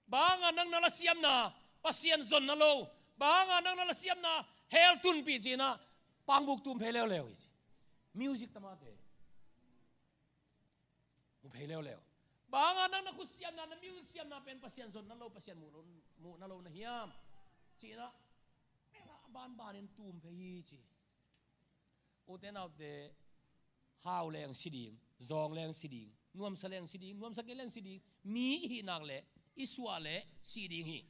Bang hanga nang na lasiamna Pasian zon na lo, bang hanga nang na lasiamna hell tunpih ci-in ah pangbuk tum phei leuleu hi ci. Music tamate mu phei leuleu. Bang hanga nang na khut siamna, na music siamna pen Pasian zon na lo, Pasian muh lo, muh na lo na hiam? Ci-in ah, ela a banbanin tum phei hi ci. Ute naute, hau leng si ding, zawng leng si ding, Nuamsa leng si ding, nuamsa kei leng si ding. Mi i hih nak leh i suah leh si ding hi.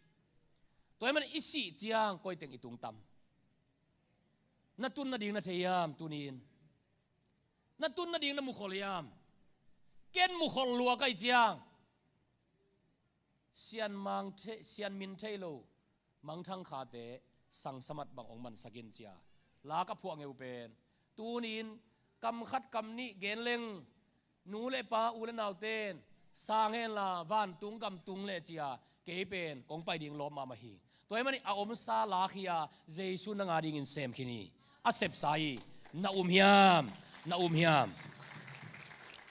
Tua ahih manin i sih ciang koi teng i tung tam? Na tun nading na thei hiam tuni-in? Na tun nading na mukhol hiam? Ken mukhol lua ka hih ciang, sian mang thei, sian min thei lo mangthang khate sangsamat bang hong mansak in, ci-a la ka phuah ngeu pen. Tuni-in kam khat kam nih gen leng, nu le pa, u le naute in sang henla, vantung gam tung leh, ci-a kei pen kong pai ding lawp mahmah hi. Tua ahih manin a omsa lak hi-a, Jesu nang adingin sem khin hi. A sepsa hi. Na um hiam? Na um hiam?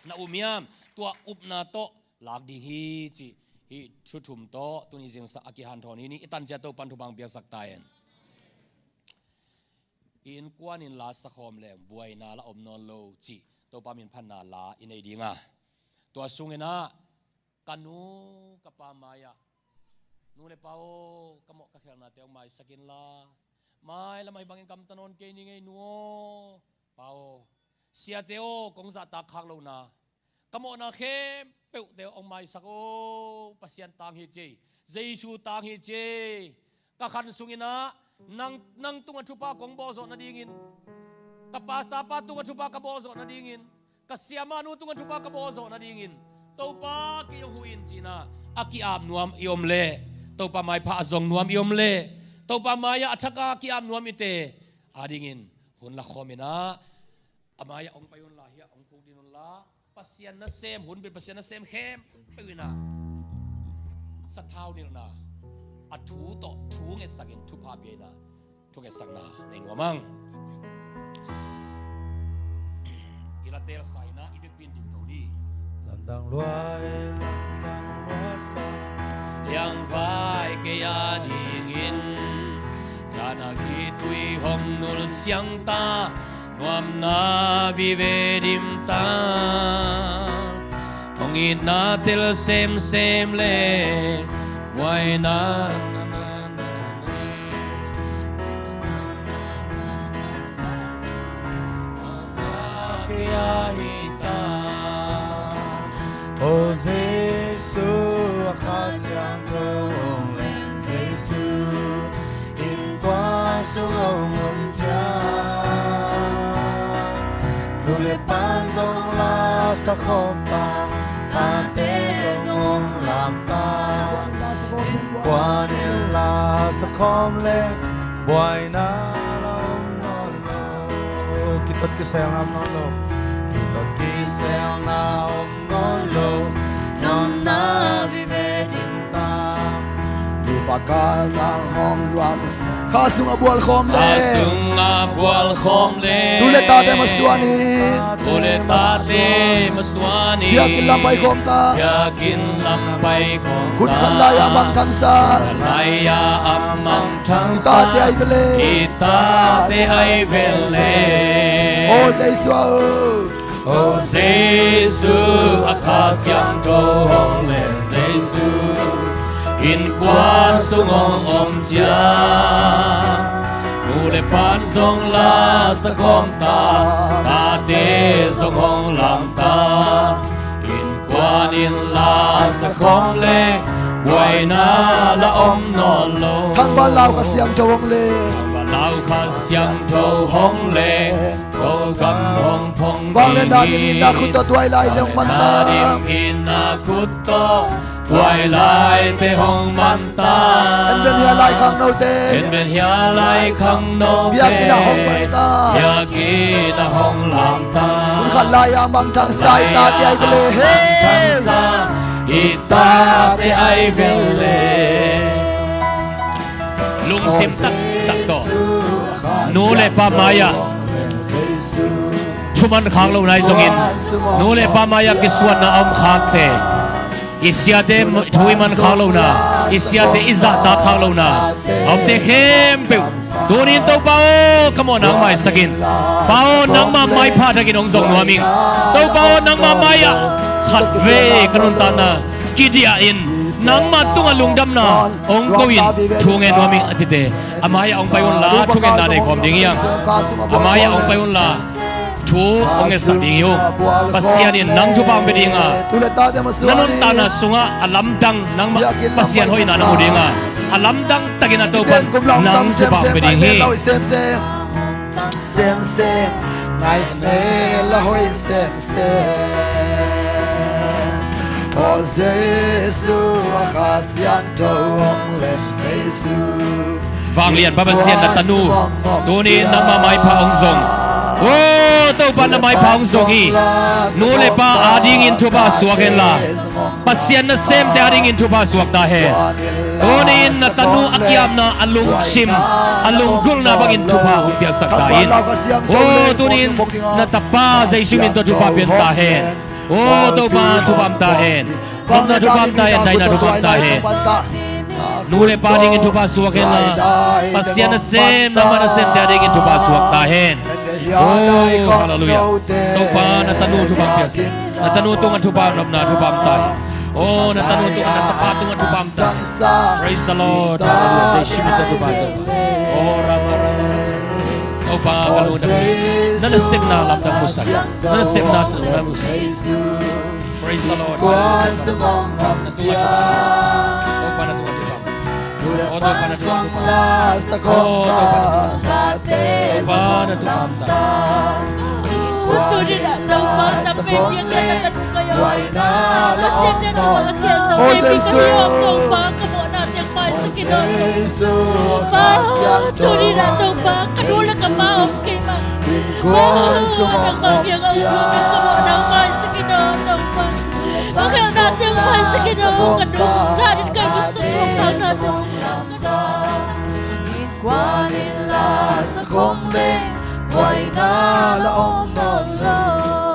Na um hiam? Tua upna tawh lak ding hi, cih hih thu thum tawh tuni zingsang a kihanthawn hi ni. I tan ciat Topa'n thupha hong piaksak ta hen. I innkuan in la sakhawm leng buaina la om nawn lo, cih Topa min phatna la i nei ding a, tua sungin ah ka nu ka pa mai-ah, "Nu le pa aw, ka mawh ka khelnate hong maisak inla, mailam ahi bangin gamta nawn kei ning ei, nu aw, pa aw. Siate aw, kong zahtak khak lohna, ka mawhna khempeuhte hong maisak aw. Pasian tang hi ci ei. Jesu tang hi ci ei. Ka khan sungin ah nang, nang tungah thupha kong bawlzawh nadingin, ka pastor pa tungah thupha ka bawlzawh nadingin, ka siamahnu tungah thupha ka bawlzawh nadingin Topa, kei hong huh in," ci-in ah a ki-ap nuam i om leh, Topa maipha a zong nuam i om leh, Topa mai-ah a thak a ki-ap nuam i te adingin hun lakhawm in ah, a mai-ah hong pai unla, hiah hong khukdin unla, Pasian nasem, hun bil Pasian nasem khempeuh in ah sathau nilhna, a thu tawh thu ngetsakin thupha bia in ah, thu ngetsakna nei nuam ang. I la telsa in ah i vekpi in dingto ni. Lamdang luai, lamdang luai sa. Liangvai kei adingin, ka na khitui hong nul siang ta, nuamna vive dim ta. Hong itna tel semsem le buaina, O Jesu, a Kha Siangtho hong leng Jesu, innkuan sung hong om ciang, nu le pa'n zong la sakhawm ta, tate zong hong lam ta, innkuan in la sakhawm leng buaina la om nawn lo. Kitot kiselna om nawn lo. Kitot kiselna om nawn lo. Nuamna vive dim ta. Nupa ka zang hong luam. Kha sungah bual khawm le. Kha sungah bual khawm le. Tu le tate masuan in. Tu le tate masuan in. Biakinn lam pai khawm ta. Biakinn lam pai khawm ta. Kut khat lai-ah mangthang sa. Kut khat lai-ah mangthang sa. Tate ai ve le. I tate ai ve le. O Jesu aw. O Jesu, a Kha Siangtho hong leng Jesu, innkuan sung hong om ciang, nu le pa'n zong la sakhawm ta, tate zong hong lam ta, innkuan in la sakhawm leng buaina la om nawn lo. Thangvahlau Kha Siangtho hong leng. Thangvahlau Kha Siangtho hong leng. Thogam hong phong. Vanglian dan in itna khut tawh tuailai teng hong man ta. Vanglian dan in itna khut tawh tuailai teng hong man ta. En ven hia lai khangnote. En ven hia lai khangnote. Biakinn ah hong pai ta. Biakinn ah hong lam ta. Kut khat lai-ah mangthang sa, i tate ai ve le. He. Mangthang sa, i tate ai ve le. Lungsim taktak tawh nu le pa mai-ah thuman khak lohna ahi zongin, nu le pa mai-ah kisuanna a om khakte, i siate thu i man khak lohna, i siate i zahtak khak lohna a omte khempeuh, tuni-in Topa aw, ka mawh nangmah hisak in. Pa aw, nangmah maipha thakin hong zong nuam ing. Topa aw, nangmah mai-ah khatvei ka nuntakna kidiah in, nangmah tungah lungdamna hong ko in, thu ngen nuam ing a cite, a mai-ah hong pai unla, thungetna nei khawm ding hi hang. A mai-ah hong pai unla, thu hong ngetsak ding hi ung. Pasian in nang thupha hong pia ding a, na nuntakna sungah a lamdang nangmah Pasian hoihna na mu ding a, a lamdang takin a Topan nang thupha hong pia ding hi. Semsem, ngaih mel a hoih semsem. Aw Jesu, a Kha Siangtho hong lem Jesu. Vanglianpa Pasian, na tanu tuni-in nangmah maipha hong zong. Aw Topa, na maipha hong zong hi. Nu le pa adingin thupha suak henla, Pasian nasemte adingin thupha suak ta hen. Tuni-in na tanu a kiamna, a lungsim, a lunggulhna bangin thupha hong piaksak ta in. Aw tuni-in na tapa Jesu min tawh thupha pia ta hen. Aw Topa, thupha om ta hen. Nopna thupha om ta hen, daihna thupha om ta hen. Nu le pa dingin thupha suak henla, Pasian nasem, nangmah nasemte adingin thupha suak ta hen. Oh, halleluiah. Topa, na tanu thupha piak, na tanu tungah thupha, nopna thupha om ta hen. Oh, na tanu tungah, na tapa tungah thupha om ta hen. Praise the Lord. Halleluiah. Jesu min tawh thupha, Topa. Oh, rama, rama, rama. Topa, ka lungdam hi. Na nasepna lamdang musak. Na nasepna lamdang musak. Praise the Lord. Topa, na tungah thupha. Oh, Topa, na tungah thupha. Oh, Topa, na tungah thupha. Oh, Topa, na tungah thupha. Topa, na tungah thupha. Oh, tuni-in ah Topa, tampi biakna na ka nung ka yawh. Pasian, na ka nung ka yawh. Oh, Jesu. Topa, ka mawhna teng maisak in aw Topa. Tuni-in ah Topa, ka nu le ka pa om kei mah. Topa, nangmah kiangah hong tung in, ka mawhna maisak in aw Topa. Ka khelhna teng maisak in aw, ka nu, ka nu, ka nu. Innkuan in la sak om leng, buaina la om nawn lo.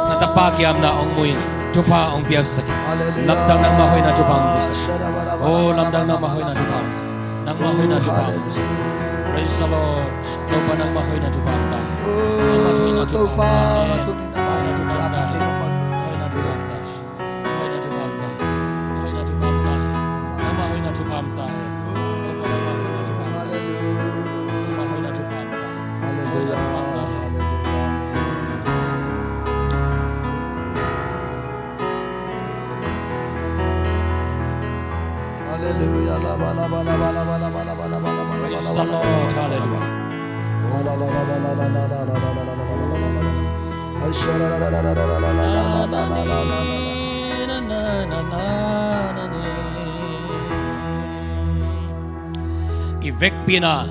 Na tapa kiamna hong mu in, thupha hong piaksak in. Halleluiah. Lamdang nangmah hoihna thupha hong piaksak in. Oh, lamdang nangmah hoihna thupha hong piaksak in. Nangmah hoihna thupha hong piaksak in. Praise the Lord. Topa, nangmah hoihna thupha hong piaksak in. Nangmah hoihna thupha hong piaksak in. Hoihna thupha hong piaksak in. Hoihna thupha hong piaksak in. Hoihna thupha om ta hen. Hoihna thupha om ta hen. Hoihna thupha om ta hen. Nangmah hoihna thupha om ta hen. Nangmah hoihna thupha om ta hen. Nangmah hoihna thupha om ta hen. Nangmah hoihna thupha om ta hen. Halleluiah. Praise the Lord. Halleluiah. I vekpi in ah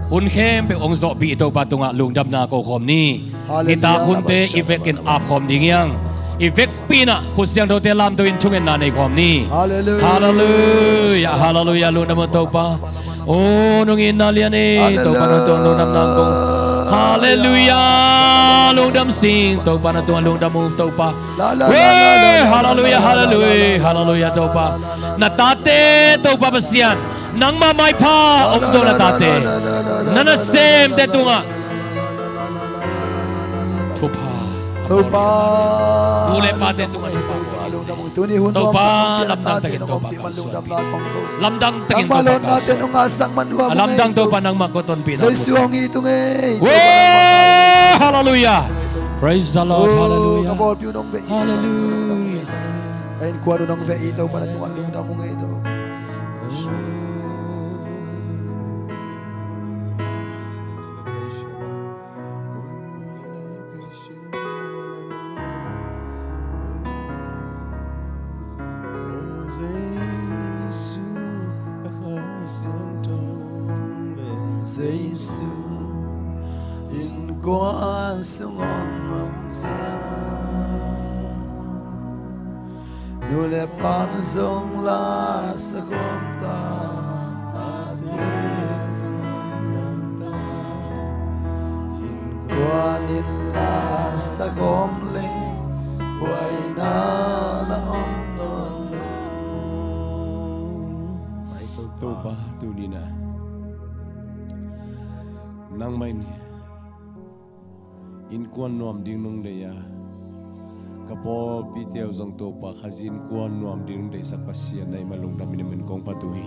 hun khempeuh hong zawhpih i Topa tungah lungdamna ko khawm ni. Halleluiah. Nitak hunte i vekin ap khawm ding hi hang. I vekpi in ah khut siangthote lamto in thungetna nei khawm ni. Halleluiah. Halleluiah. Halleluiah. Lungdam un Topa. Oh, nungin na lian e. Halleluiah. Topa na tungah lungdam nang kong. Halleluiah. Lungdam sing. Topa na tungah lungdam ung Topa. Halleluiah. Halleluiah. Halleluiah Topa. Na tate Topa Pasian, nangmah maipha hong zo na tate, na nasemte tungah thupha. Topa. Nu le pate tungah thupha. Topa, lamdang takin Topa ka suan. Lamdang takin Topa ka suan. Lamdang Topa, nangmah ko tonpih na. Halleluiah. Praise the Lord. Halleluiah. Halleluiah. Ka innkuan uh nong veh hi Topa, na tungah lungdam ung ei Topa. Jesu, innkuan sung om masa. Nu le pan zong la sak om ta, tate zong la sak om ta. Innkuan in la sak om leng, buaina la om nawn lo. Topa, tuni-in ah nangmah in innkuan nuam ding nong deih a, ka pawlpite uh zong Topa Khazih innkuan nuam ding nong deihsak Pasian na hih mah lungdam in, na min kong phat uh hi.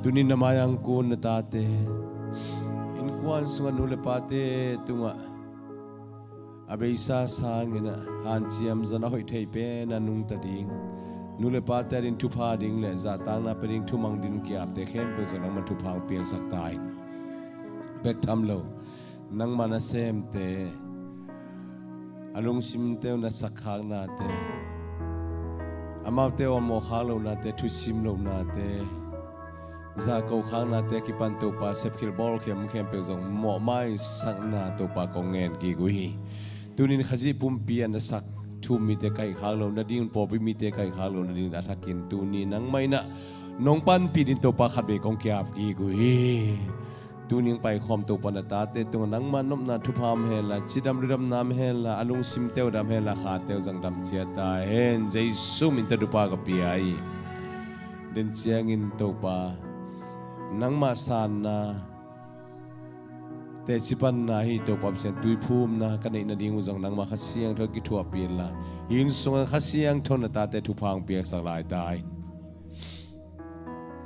Tuni-in na mai-ah hong kun na tate innkuan sungah nu le pate tungah a beisa sangin a hanciam zong a hoih thei pen a nungta ding, nu le pate a ding thupha ding le zahtakna pe ding thumang ding kiapte khempeuh zong nangman thupha hong piangsak ta in. Bek tham lo, nangma nasemte, a lungsimte uh na sakkhaknate, amaute uh a mawhkhak lohnate, thusim lohnate, zahko khaknate kipan Topa sepkhil bawlkhiam khempeuh zong mawhmaisakna Topa kong ngen kik uh hi. Tunin Khazih pumpi a na sak thu-um mite kaihkhak loh nading, pawlpi mite kaihkhak loh nading a thakin tuni nangmah in ah nong panpih ding Topa khatvei kong kiap kik uh hi. Tuning paikhawm Topa na tate tungah nangma nopna thupha om henla, cidam ludamna om henla, a lungsimte uh dam henla, khate uh zong dam ciat ta hen. Jesu min tawh thupha ka pia hi. Den ciangin Topa, nangma sanna, tecipanna hi Topa Pasian, tuiphumna ka neih nading uh zong nangma Kha Siangtho kithuahpih inla, hih inn sungah Kha Siangtho na tate thupha hong piaksak lai ta in.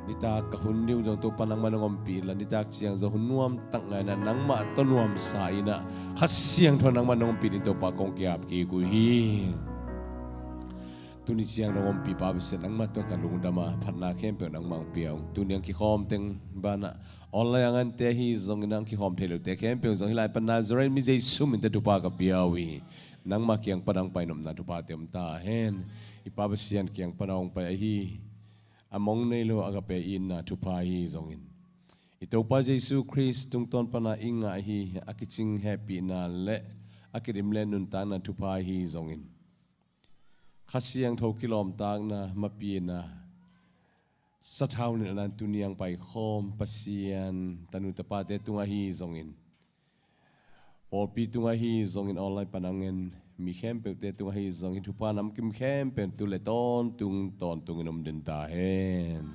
Nitak ka hun ding uh zong Topa nangmah nong ompih inla, nitak ciang zong hun nuamtak ngaina nangmah tawh nuamsa in ah Kha Siangtho nangmah nong ompih ding Topa kong kiap kik uh hi. Tuni ciang nong ompih Pa Pasian, nangmah tawh ka lungdam a, phatna khempeuh nangmah hong pia ung. Tuni ang kikhawm teng banah online a ngante ahi zongin, ang kikhawm thei lote khempeuh zong hih lai pan Nazareth mi Jesu min tawh thupha ka pia uh hi. Nangmah kiang pan hong pai nopna thuphate om ta hen. I Pa Pasian kiang pan hong pai ahi a mong nei lo a ka pe itna thupha ahi zongin, i Topa Jesu Khrist tungtawn pana i ngah hi a kicing hehpihna le a kidim le nuntakna thupha ahi zongin, Kha Siangtho kilawmtatna, mapina, sathau nilhna tuni ang paikhawm Pasian tanu tapate tungah ahi zongin, pawlpi tungah ahi zongin, online pan hong en mi khempeuhte tungah ahi zongin, thupha namkim khempeuh tu le tawntung tawntungin om den ta hen.